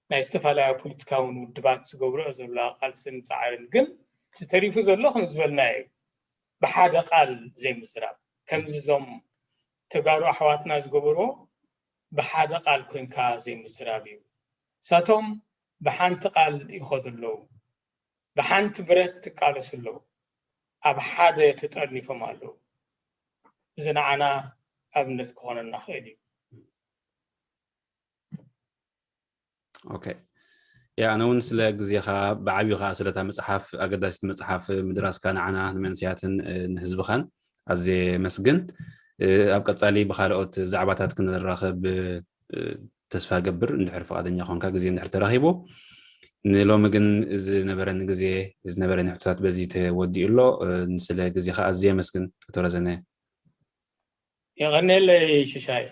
ናይ ዝተፈላለዩ ፖለቲካውን ውድባት ዝገብርኦ ዘለዋ ቃልስን ጻዕርን። ግን እቲ ተሪፉ ዘሎ ከም ዝበልናዮ እዩ፣ ብሓደ ቃል ዘይምዝራብ። ከምዚ እዞም ተጋሩ ኣሕዋትና ዝገበርዎ ብሓደ ቃል ኮንካ ዘይምዝራብ እዩ። እሳቶም ብሓንቲ ቃል ይኸዱ ኣለዉ፣ ብሓንቲ ብረት ትቃለሱ ኣለዉ፣ ኣብ ሓደ ተጠርኒፎም ኣለዉ። እዚ ንዓና ኣብነት ክኾነና ክእል እዩ። ኦኬ፣ ያ ኣነ እውን ስለ ግዜኻ ብዓብዩ ከዓ ስለታ መፅሓፍ፣ ኣገዳሲት መፅሓፍ ምድራስካ ንዓና ንመንስያትን ንህዝብኻን ኣዝየ የመስግን። ኣብ ቀፃሊ ብካልኦት ዛዕባታት ክንራኸብ ተስፋ ገብር፣ እንድሕር ፍቓደኛ ኮንካ ግዜ እንድሕር ተራኺቡ። ንሎሚ ግን ዝነበረኒ ግዜ፣ ዝነበረኒ ሕቶታት በዚ ተወዲኡ ኣሎ። ስለ ግዜኻ ኣዝየ የመስግን ዶክተር ረዘነ። የቐንየለይ ሽሻይ።